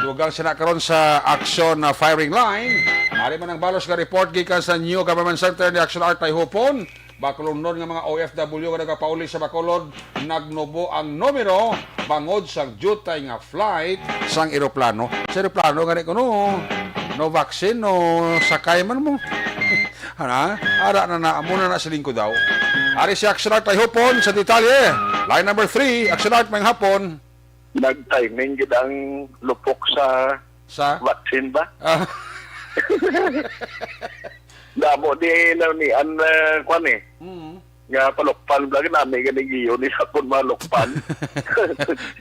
Dugang sina karon sa aksyon na firing line. Ari man ang balos nga report gikan sa New Government Center ni Action Art Tayhupon. Bacolodnon nga mga O F W nga nagapauli sa Bacolod, nagnubo ang numero bangod sa diutay nga flight sang eroplano. Sa eroplano, gani kuno, no vaccine, no sakay man mo. Ana, ara na na, amo na na siling ko daw. Ari si Action Art Tayhupon sa detalye. Line number three, Action Art, maayong hapon. Nag-timing gid ang lupok sa Sa? Vaccine ba? Ah. Damo di na ni an, ah, kwan eh. Mm. Nga palukpan ba, nami gani giyo ni hapon malukpan.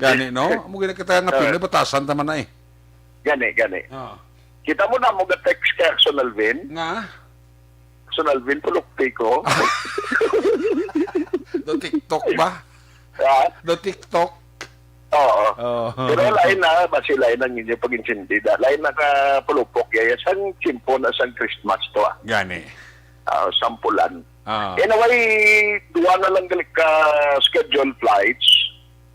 Gani, no? Amo gani kita nga Ah. Pinoy, batasan ta man na eh. Gani, gani. Ah. Kita mo na mo ga-text kay Action Alvin? Nga? Action Alvin, pulukti ko. Do TikTok ba? Ha? Do TikTok? Oo. Oo. Pero lain na, basi lain ang inyo pag-intindi. Da-, lain na ka pulupok, yaya. Sang tiyempo na sang Christmas to, ah. Gani. Ah, sampulan. Ah. Anyway, duwa na lang gali ka scheduled flights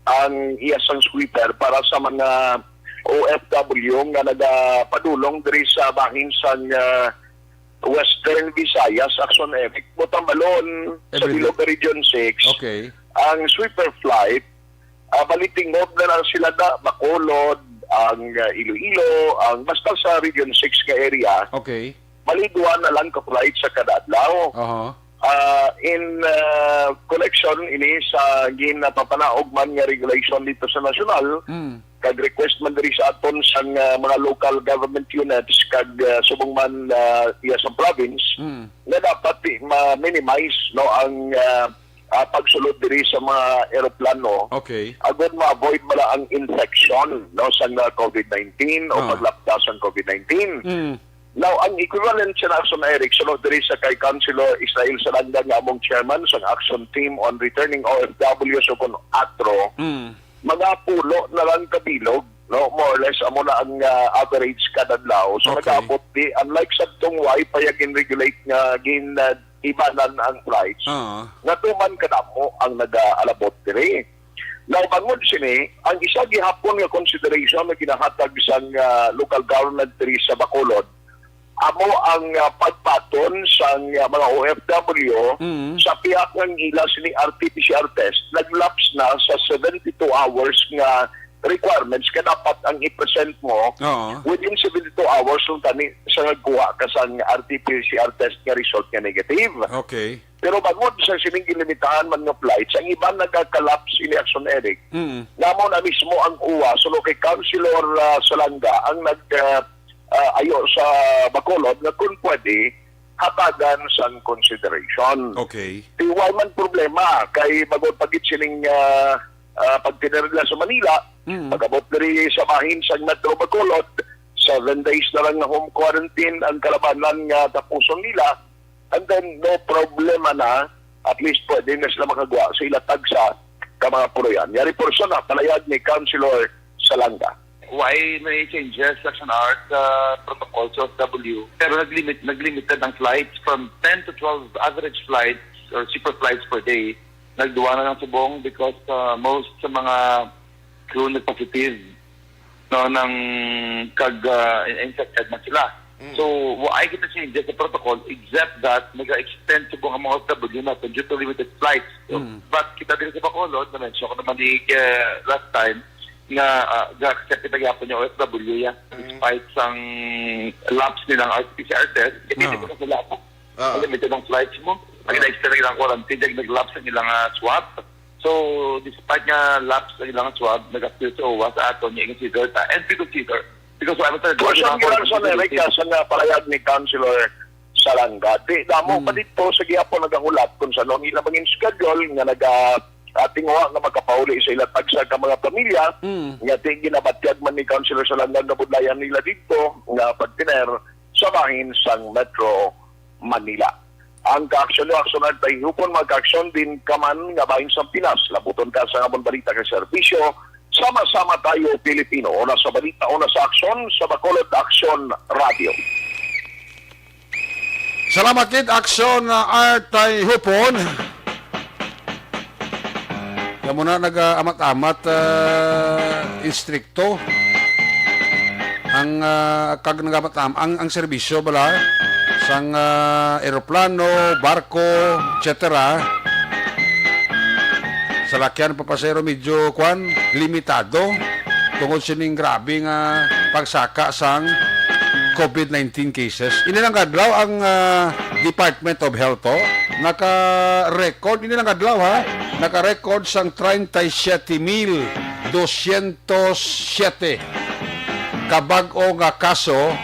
ang iya sang sweeper para sa mga O F W nga nagapadulong diri sa bahin sang, ah, Western Visayas, Action Eric. Butambalon sa Everyday. Bilog Region six. Okay. Ang sweeper flight, ah, bali tingob na lang sila na Bacolod, ang, ah, Iloilo, ang basta sa Region six nga area. Okay. Bali duwa na lang ka flight sa kada adlaw. Aha. Ah, in, ah, connection ini sa ginapapanaog man nga regulation dito sa nasyonal, Mm. kag request man diri sa aton sang, ah, mga local government units kag, ah, subong man, ah, iya sa province, Mm. nga dapat i-, ma-minimize, no, ang, ah, ah, pagsulod diri sa mga eroplano. Okay. Agud ma-avoid bala ang infection, no, sang, ah, COVID nineteen o Ah. paglapta sang COVID nineteen. Mm. Now, ang equivalent sa Action Eric, sunod diri sa kay Councilor Israel Salanga nga among chairman sang Action Team on Returning O F Ws o kun atro, Mm. mga pulo na lang ka bilog, no? More or less, amo na ang, ah, average kada adlaw. So, Okay. nag-abot di, unlike sa tong way pa ya gin-regulate nga gin, ah, ibanan ang flights, Ah. nga tuman kadamo ang nag-aalabot diri. Now, bangod sini, ang isa gihapon nga consideration nga ginahatag sang, ah, local government diri sa Bacolod, amo ang, ah, pagbaton sang, ah, mga O F W Mm. sa pihak nga ang ila sini R T P C R test nag-lapse na sa seventy-two hours nga requirements nga dapat ang i-present mo Oo. within seventy-two hours kung tani sa nagkuha ka sang R T P C R test nga result nga negative. Okay. Pero bangod sa sining gilimitahan man nga flights, ang iban nagaka-lapse ini, Action Eric. Mm. Namo na mismo ang uwa, suno kay Councilor, ah, Salanga ang nag, ah, ah, ayo sa Bacolod nga kung pwede hatagan sang consideration. Okay. Di way man problema kay bag-o pa gid sining, ah, ah, pagtener nila sa Manila, Mm. pag-abot diri sa bahin sang Metro Bacolod, seven days na lang nga home quarantine ang kalabanan nga tapuson nila. And then, no problema na, at least pwede na sila makagwa sa ila tagsa ka mga puloy-an. Yari portion na, palayag ni Councilor Salanga. Why may changes sa Action Art, uh, protocol sa O F W? Pero nag-limit, nag-limited ang flights from ten to twelve average flights or cheaper flights per day. Nagduwa na lang subong because, uh, most sa mga crew nag-positive, no, nang kag, uh, in-, infected na sila. Mm. So, wa-, ay kita changes sa protocol, except that nag-extend subong ang mga O F W natin due to limited flights. So, Mm. but kita diri sa Bacolod, na-mention ko naman ni, uh, last time, nga, ah, ga-accept kita gyapon yung O F W, ya. Mm. Despite sang lapse nilang R T P C R test, hindi Ah. mo na sila po. Ah. Limited ang flights mo. Ah. Nag-extend na ilang quarantine, nag-, nag-lapse ang ilang, ah, swab. So, despite nga lapse ang ilang swab, nag-appeal sa O W A sa aton, i-consider ta, and we consider. Because I'm Portion lang sa Eric, sa nga palayag ni Councilor Salanga. Di, damo Hmm. pa dito, sa gihapon nagahulat kung sa ang ila mangin schedule nga naga-, ating wa nga makapauli sa ila tagsa ka mga pamilya, Hmm. nga di ginabatyag man ni Councilor Salanga nga budlayan nila dito nga pagtiner sa bahin sang Metro Manila. Ang kaaksyon niyo, aksyon at pahihupon, magkaaksyon din ka man nga bahin sang Pinas. Labuton ka sa amon balita kag serbisyo. Sama-sama tayo, Pilipino. Una sa balita, una sa aksyon, sa Bacolod Aksyon Radio. Salamat gid, Aksyon, ah, Artay Hupon. Kamo na nag-amat-amat, ah, instrikto ang, ah, kag nagamat-am-, ang, ang serbisyo bala sang, ah, eroplano, barko, et cetera. Salakyan, papasahero, medyo, kwan, limitado tungod sining grabe nga pagsaka sang COVID nineteen cases. Ini lang kadlaw ang, ah, Department of Health, oh, naka-record, ini lang kadlaw, ha, naka-record sang treinta y siete mil doscientos siete ka bag-o nga kaso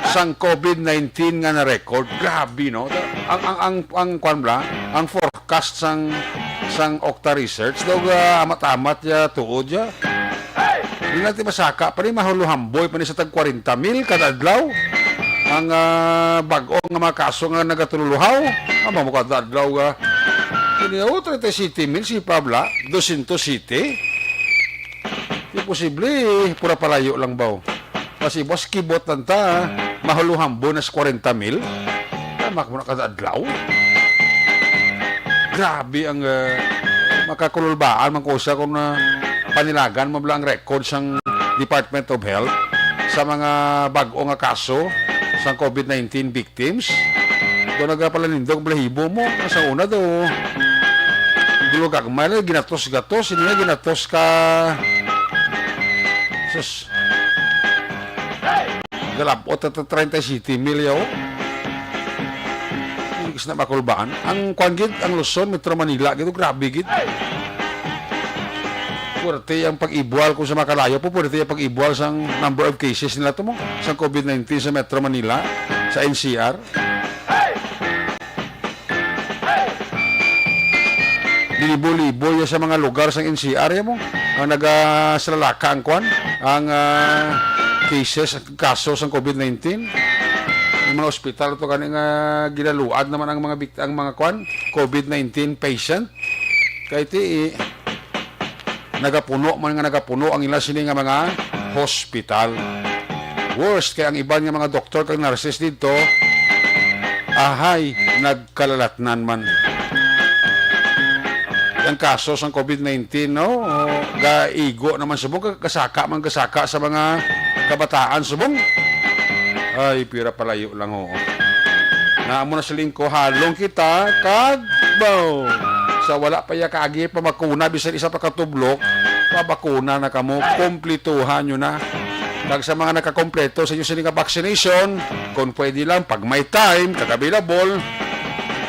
sang COVID nineteen nga na-record. Grabe, no? Ang, ang, ang, ang, kwan bala, ang forecast sang, sang Octa Research, daw, ah, amat-amat, ya, tuod, ya. Di natin masaka pa ni, mahuluhamboy pa ni sa tag kwarenta mil kada adlaw. Ang, ah, bag-o nga mga kaso nga nagatululuhaw, amo mo kada adlaw, ah. Kini, oh, treinta y siete mil, si Pabla, doscientos siete. Imposible, pura palayo lang ba? Kasi boss, kibot lang ta, mahuluhambo na sa kwarenta mil. Tama ko na kada adlaw. Grabe ang, ah, makakululbaan man ko sa kung, ah, panilagan mo bala ang record sang Department of Health sa mga bag-o nga kaso sang COVID nineteen victims. Kung nagapalanindog balahibo mo, sa una daw, dulog gagmay lang, ginatos-gatos, hindi na ginatos ka. Sus. Galabot at treinta y siete mil yaw. Hindi na makulbaan. Ang kwan gid, ang Luzon, Metro Manila, gid, grabe gid. Puwerte ang pag-ibual kung sa makalayo po, puwerte ang pag-ibual sang number of cases nila to mo, sang COVID nineteen sa Metro Manila, sa N C R. Libo-libo ya sa mga lugar sang N C R ya mo ang nagasalalaka ang kwan, ang, ah, cases, kaso sang COVID nineteen. Ang mga ospital to gani nga ginaluad naman ang mga bik-, ang mga kwan, COVID nineteen patient. Kay ti, nagapuno man nga nagapuno ang ila sini nga mga hospital. Worst kay ang iban nga mga doktor kag nurses didto, ahay, nagkalalatnan man. Ang kaso sang COVID nineteen, no? O, gaigo naman subong, ga-, gasaka man gasaka sa mga kabataan subong. Ay, pira palayo lang, oo. Na amo na siling ko, halong kita, kag, baw, sa wala pa ya kaagi pa makuna, bisan isa pa ka tublok, pabakuna na kamo, kumplituhan nyo na. Kag sa mga nakakompleto sa inyo sini nga vaccination, kung pwede lang, pag may time, kag available,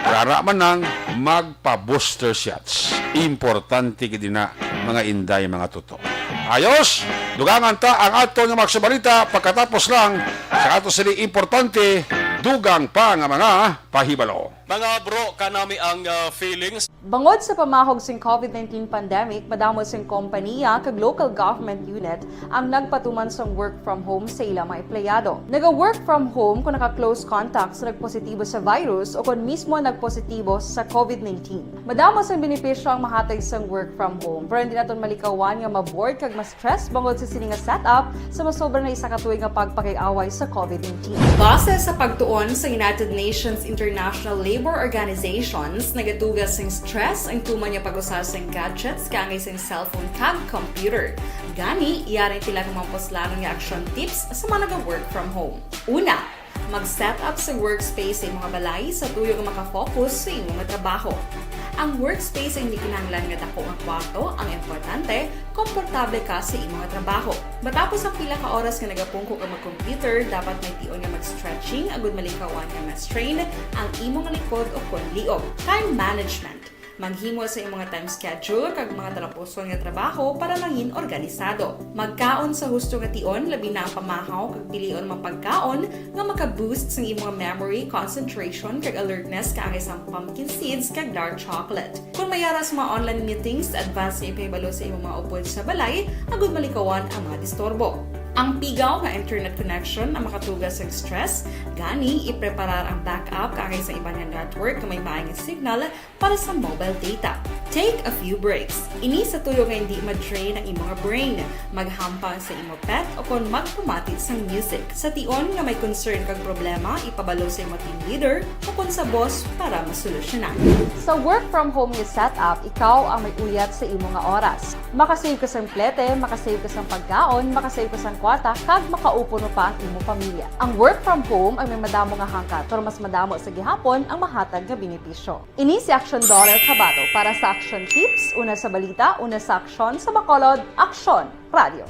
rara man nang magpa-booster shots. Importante gid na, mga inday, mga tuto. Ayos, dugangan ta ang aton nga mga balita pagkatapos lang Sa ato sini importante, dugang pa nga mga pahibalo. Mga bro, kanami ang, ah, feelings. Bangod sa pamahog sing COVID nineteen pandemic, madamo sing kompaniya kag local government unit ang nagpatuman sang work from home sa ila mga empleyado. Naga-work from home kung naka-close contact sa nagpositibo sa virus o kon mismo nagpositibo sa COVID nineteen. Madamo sang benepisyo ang mahatag sang work from home, pero hindi naton malikawan nga ma-bored kag ma-stress bangod sa sini nga setup sa masobra na isa ka tuig nga pagpakig-away sa COVID nineteen. Base sa pagtuon sa United Nations International Labour Organizations, nagatuga sing stress ang tuman nga pag-usa sing gadgets kaangay sing cellphone kag computer. Gani, yari sila nga mga puslanon nga action tips sa mga naga-work from home. Una, mag-set up sa workspace sa imo nga balay sa tuyo nga makafocus sa imo nga trabaho. Ang workspace ay hindi kinahanglan nga dako nga kwarto, ang importante, komportable ka sa imo nga trabaho. Matapos ang pila ka oras nga nagapungko ka mag-computer, dapat may tion nga mag-stretching agud malikawan nga ma-strain ang imo nga likod o kon liog. Time management. Maghimo sa imo nga time schedule kag mga talapuson nga trabaho para mangin organisado. Magkaon sa husto nga tion, labi na ang pamahaw kag pilion mga pagkaon nga maka-boost sang imo nga memory, concentration, kag alertness kaangay sang pumpkin seeds kag dark chocolate. Kung may ara sa mga online meetings, advance nga ipahibalo sa imo mga upod sa balay agud malikawan ang mga disturbo. Ang pigaw nga internet connection ang makatuga sa stress, gani ipreparar ang backup kaangay sa iban nga network nga may maayong signal para sa mobile data. Take a few breaks. Ini sa tuyo nga hindi ma-drain ang imo nga brain. Maghampang sa imo pet o kon magpamati sang music. Sa tion nga may concern kag problema, ipabalo sa imo team leader o kon sa boss para masolusyonan. Sa work from home nga setup, ikaw ang may uyat sa imo nga oras. Makasave ka sang plete, makasave ka sang pagkaon, makasave ka sang kwarta, kag makaupo pa ang imo pamilya. Ang work from home ay may madamo nga hangkat, pero mas madamo sa gihapon ang mahatag nga benepisyo. Ini si Action Dollar Kabato para sa action tips, una sa balita, una sa aksyon, sa Bacolod, Aksyon Radio.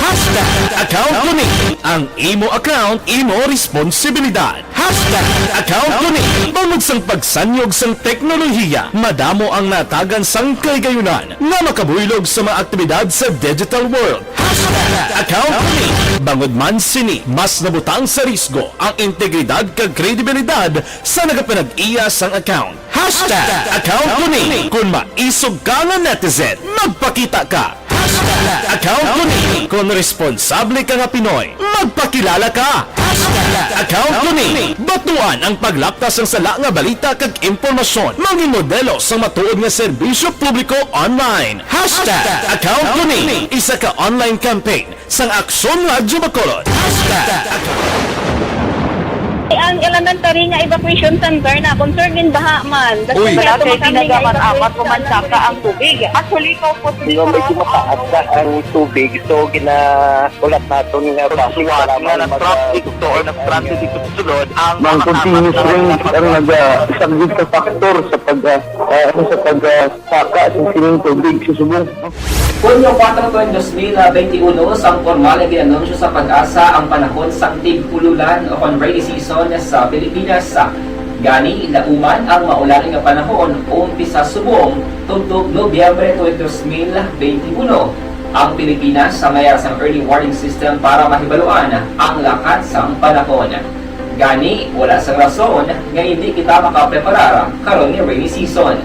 Hashtag account ko ni. Ang imo account, imo responsibilidad. Hashtag account ko ni. Bangod sang pagsanyog sang teknolohiya, madamo ang natagan sang kahigayunan nga makabuylog sa mga aktibidad sa digital world. Hashtag account ko ni. Bangod man sini, mas nabutang sa risgo ang integridad kag kredibilidad sa nagapanag-iya sang account. Hashtag account ko ni. Kung maisog ka nga netizen, magpakita ka. Hashtag account ko ni. Kung responsable ka nga Pinoy, magpakilala ka. Hashtag account ko ni. Batuan ang paglaptas sang sala nga balita kag impormasyon. Mangin modelo sang matuod nga serbisyo publiko online. Hashtag account ko ni. Isa ka online campaign sang Aksyon Radyo Bacolod. Hashtag account. Ang elementary nga evacuation center na concerned in baha man. Uy, dati tinaga man amat ko man saka ang tubig. Actually, ikaw po, Di ba medyo mataas na ang tubig, so ginahulat naton nga Suwat nga nag-traffic to or nag-transit dito sa sulod ang Ang mga continuous rain ang nagasaglit sa factor sa pag ah, ah, ano, sa pag ah, saka sa sining tubig sa subong. Hunyo kuwatro, dos mil benti uno, sang pormal nga gin-anunsyo sa PAGASA ang panahon sang tig-ululan o kon rainy season sa Pilipinas. Gani, inauman ang maulan nga panahon umpisa subong tubtob Nobyembre twenty, dos mil benti uno. Ang Pilipinas may ara sang early warning system para mahibaluan ang lakat sang panahon. Gani, wala sang rason nga indi kita makapreparar karon nga rainy season.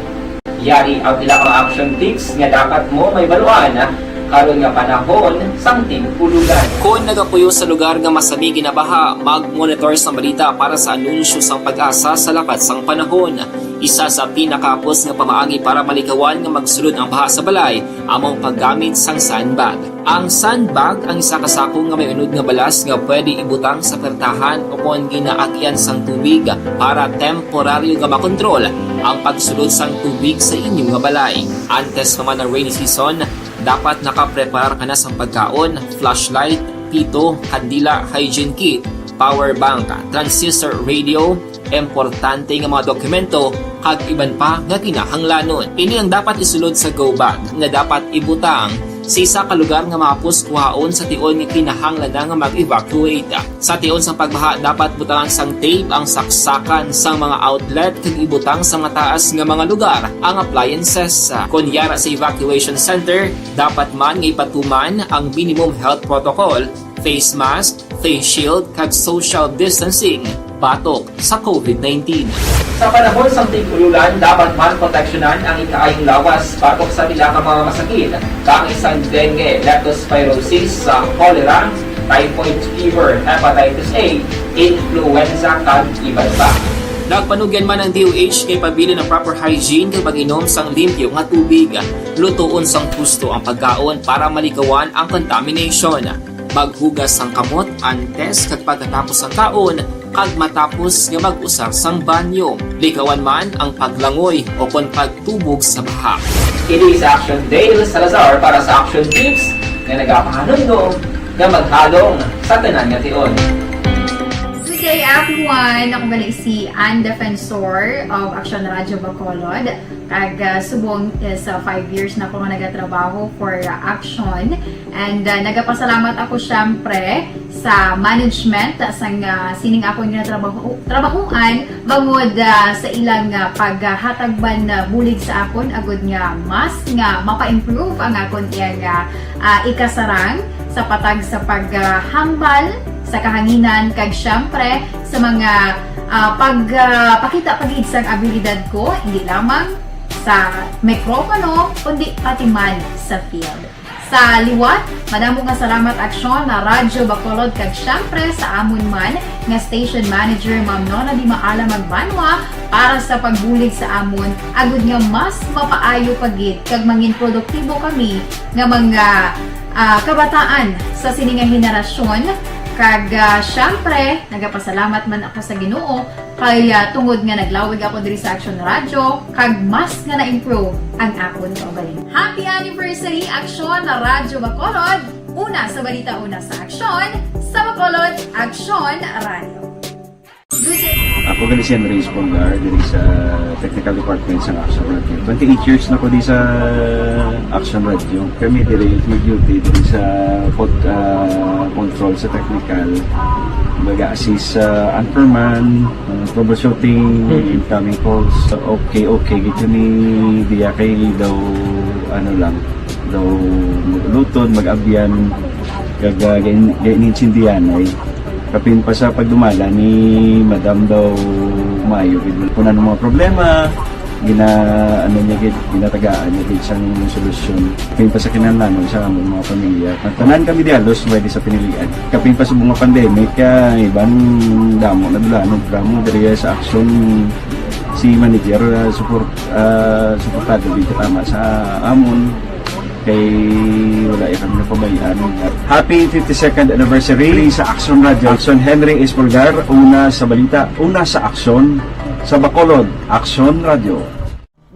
Yari ang pila ka mga action tips nga dapat mo mahibaluan karon nga panahon sang tig-ululan. Kon nagapuyo sa lugar nga masami ginabaha, mag-monitor sang balita para sa anunsyo sang PAGASA sa lakat sang panahon. Isa sa pinakahapos nga pamaagi para malikawan nga magsulod ang baha sa balay amo ang paggamit sang sandbag. Ang sandbag ang isa ka sako nga may unod nga balas nga pwede ibutang sa pertahan o kon ginaagyan sang tubig para temporaryo nga makontrol ang pagsulod sang tubig sa inyo nga balay. Antes pa man ang rainy season, dapat nakapreparar ka na sang pagkaon, flashlight, pito, kandila, hygiene kit, power bank, transistor radio, importante nga mga dokumento, kag iban pa nga kinahanglanon. Ini ang dapat isulod sa go bag nga dapat ibutang sa isa ka lugar nga mahapos kuhaon sa tion nga kinahanglan na nga mag-evacuate. Sa tion sang pagbaha, dapat butangan sang tape ang saksakan sang mga outlet kag ibutang sa mataas nga mga lugar ang appliances. Kon yara sa evacuation center, dapat man nga ipatuman ang minimum health protocol, face mask, face shield, kag social distancing batok sa COVID nineteen. Sa panahon sang tig-ululan, dapat man proteksyonan ang ikaayong lawas batok sa pila ka mga masakit, kaangay sang dengue, leptospirosis, sa cholera, typhoid fever, hepatitis A, influenza, kag iban pa. Nagpanugyan man ang D O H kay pabilin ang proper hygiene kag pag-inom sang limpyo nga tubig. Lutoon sang husto ang pagkaon para malikawan ang contamination. Maghugas sang kamot antes kag pagkatapos sang kaon, kag matapos nga mag-usar sang banyo. Likawan man ang paglangoy o kon pagtubog sa baha. Kini sa Action Dale Salazar para sa Action Tips nga nagapahanumdom nga maghalong sa tanan nga tion. Good day, everyone! Ako gali si Ann Defensor of Action Radio Bacolod. Kag ah, subong is ah, five years na ako nga nagatrabaho for ah, Action. And ah, nagapasalamat ako syempre sa management ah, sang ah, sining akon nga trabaho trabahoan bangod ah, sa ilang ah, paghatag man ah, bulig sa akon agud nga mas nga mapa-improve ang akon iyang ah, ah, ikasarang sa patag sa paghambal sa kahanginan kag syempre sa mga ah, pag ah, pakita pagid sang abilidad ko, hindi lamang sa mikropono kundi pati man sa field. Sa liwat, madamo nga salamat Aksyon na Radyo Bacolod kag syempre sa amon man nga station manager Ma'am Nona Di Maala Magbanwa para sa pagbulig sa amon agud nga mas mapaayo pa gid kag mangin produktibo kami nga mga ah, kabataan sa sini nga henerasyon. Kag ah, syempre, nagapasalamat man ako sa Ginoo kay ah, tungod nga naglawig ako diri sa Action Radio kag mas nga na-improve ang akon kaugalingon. Happy anniversary Action na Radyo Bacolod! Una sa balita, una sa aksyon, sa Bacolod, Action Radio. Ako gali si Andres Polgar diri sa Technical Department sa Action Radio. Twenty-eight years na ko di sa Action Radio. Kami diri mag-duty diri sa pod, ah, control sa technical. Baga assist sa anchorman, ah, troubleshooting, incoming calls. Okay, okay gid kami diya kay daw ano lang, daw maglutod, mag-abyan, kag ah, gain- gainintindihan ay. Kapin pa sa pagdumala ni Madam daw maayo gid. Kung ano mga problema, gina ano niya gid, ginatagaan niya gid sang solusyon. Kapin pa sa kinahanglanon sa among mga pamilya. Tanan kami di halos pwede sa pinilian. Kapin pa sa mga pandemic, ah, iban damo na dulanon, drama diri sa Action si manager, ah, support ah, suportado gid tama sa amon. Kay wala ya kami napabayaan. Happy fifty-second anniversary sa Action Radio. Action Henry Espolgar, una sa balita, una sa aksyon, sa Bacolod, Action Radio.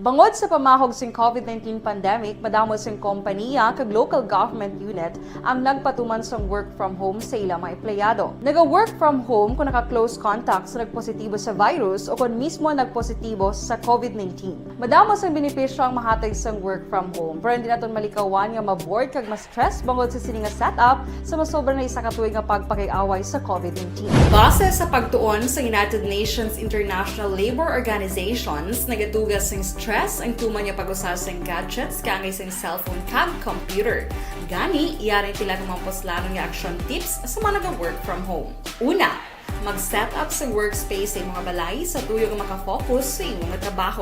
Bangod sa pamahog sing COVID nineteen pandemic, madamo sing kompaniya kag local government unit ang nagpatuman sang work from home sa ila mga empleyado. Naga-work from home kung naka-close contact sa nagpositibo sa virus o kon mismo nagpositibo sa COVID nineteen. Madamo sang benepisyo ang mahatag sang work from home, pero hindi naton malikawan nga ma-bored kag ma-stress bangod sa sini nga setup sa masobra na isa ka tuig nga pagpakig-away sa COVID nineteen. Base sa pagtuon sa United Nations International Labour Organizations, nagatuga sing stress ang tuman nga pag-usa sing gadgets kaangay sing cellphone kag computer. Gani, yari ang pila ka mga puslanon nga action tips sa mga naga-work from home. Una, mag-set up sa workspace sa imong balay sa tuyo nga makafocus sa imong trabaho.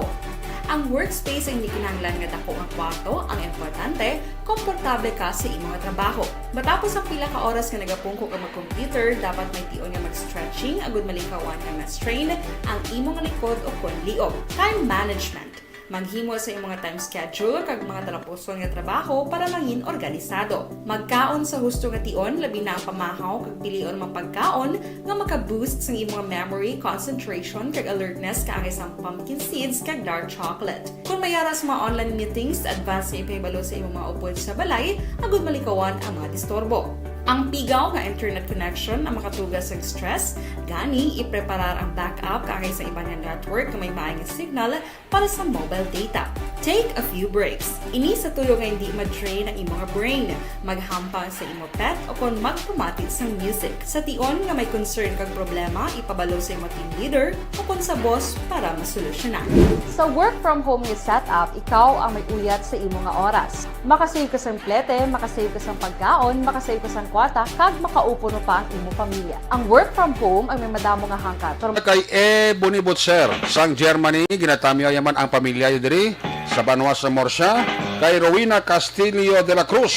Ang workspace ay hindi kinahanglan nga dako nga kwarto, ang importante, komportable ka sa imong trabaho. Matapos ang pila ka oras nga nagapungko ka mag-computer, dapat may tion nga mag-stretching agud malikawan nga ma-strain ang imong likod o kon liog. Time management. Maghimo sa imong time schedule kag mga talapuson nga trabaho para mangin organisado. Magkaon sa husto nga tion, labi na ang pamahaw kag pilion ang mga pagkaon nga maka-boost sang imong memory, concentration, kag alertness kaangay sang pumpkin seeds kag dark chocolate. Kung may ara sa mga online meetings, advance nga ipahibalo sa imong mga upod sa balay agud malikawan ang mga disturbo. Ang pigaw nga internet connection ang makatuga sa stress, gani ipreparar ang backup kaangay sa iban nga network nga may maay nga signal para sa mobile data. Take a few breaks. Ini sa tuyo nga hindi ma-drain ang imong brain. Maghampang sa imo pet o kon magpamati sang music. Sa tion nga may concern kag problema, ipabalo sa imo team leader o kon sa boss para masolusyonan. Sa work from home nga setup, ikaw ang may uyat sa imo nga oras. Makasave ka sang plete, makasave ka sang pagkaon, makasave ka sang bata kag makaupo no pa ang imo pamilya. Ang work from home ay may madamo nga hangkat. Pero Kay Ebony Butcher, sang Germany, ginatamyaw yaman ang pamilya yo diri sa banwa sa Murcia. Kay Rowena Castillo de la Cruz,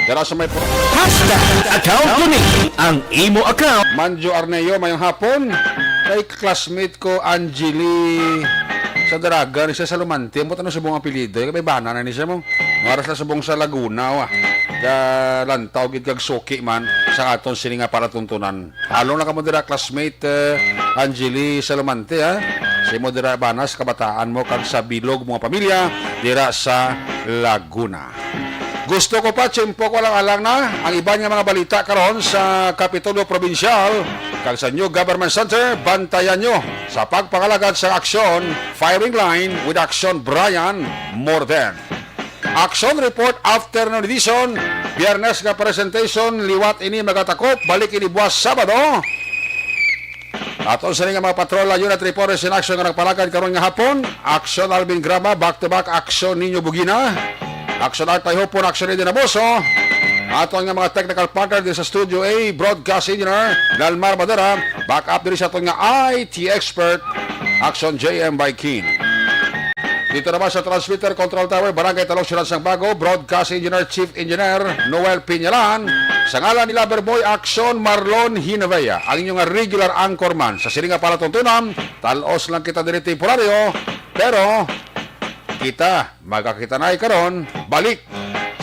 dira sa may pro- Hashtag account ko ni ang imo account. Manjo Arneo, mayong hapon. Kay classmate ko, Angeli, sa Daraga, ni siya sa Lumante. Ambot ano subong apelyido? Kay may bana na ni siya mo. Maras na subong sa Laguna, wa. Ka lantaw gid kag suki man sa aton sini nga palatuntunan. Halong na kamo dira, classmate, eh, Angeli Salomante, ha? Sa imo dira, bana, sa kabataan mo, kag sa bilog mo nga pamilya, dira sa Laguna. Gusto ko pa, tiyempo ko lang alang na ang iban nga mga balita karon sa Kapitolyo Probinsyal kag sa New Government Center. Bantayan nyo sa pagpangalagad sa Aksyon Firing Line with Aksyon Brian Morden. Aksyon Report Afternoon Edition, Biyernes nga presentation, liwat ini magatakop, balik ini buwas Sabado. Aton sini nga mga patrol, unit reporters in action nga nagpalagad karon nga hapon. Aksyon Alvin Grama, back to back, Aksyon Nino Bugina, Aksyon Art Tayhopon, Aksyon Eden Amoso. Aton nga mga technical partner diri sa Studio A, Broadcast Engineer Dalmar Madera, back up diri sa aton nga I T expert, Aksyon J M Baikin. Dito naman sa Transmitter Control Tower, Barangay Talong, Siyudad sang Bago, Broadcast Engineer, Chief Engineer Noel Piñalan, sa ngalan ni Loverboy Aksyon Marlon Hinavea, ang inyong regular anchorman. Sa sini nga palatuntunan, talos lang kita diri temporaryo, pero kita, magkakita na karon, balik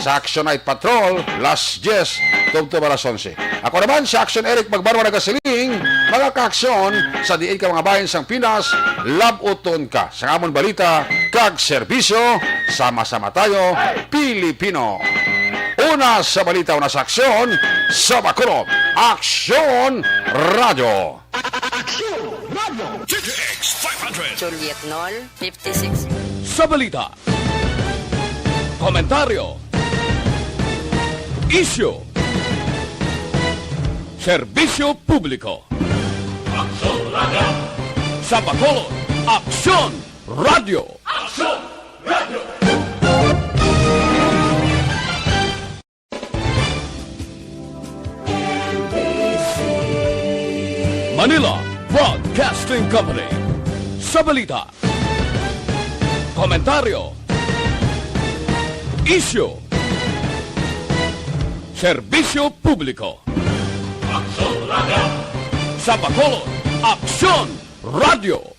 sa Action Night Patrol, las diyes tubtob alas onse. Ako naman si Action Eric Magbarwa nagasiling, mga kaaksyon, sa diin ka mga bahin sang Pinas, lab-uton ka sa amon balita kag serbisyo, sama-sama tayo, Pilipino. Una sa balita, una sa aksyon, sa Bacolod, Aksyon Radyo. Aksyon Radyo. T T X five hundred. Juliet Nol, fifty-six. Sa balita, komentaryo, isyu, serbisyo publiko. Aksyon Radyo. Sa Bacolod, Aksyon Radyo. Aksyon Radyo. Manila Broadcasting Company. Sa balita, komentaryo, isyu, serbisyo publiko. Aksyon Radyo. Sa Bacolod, Aksyon Radyo.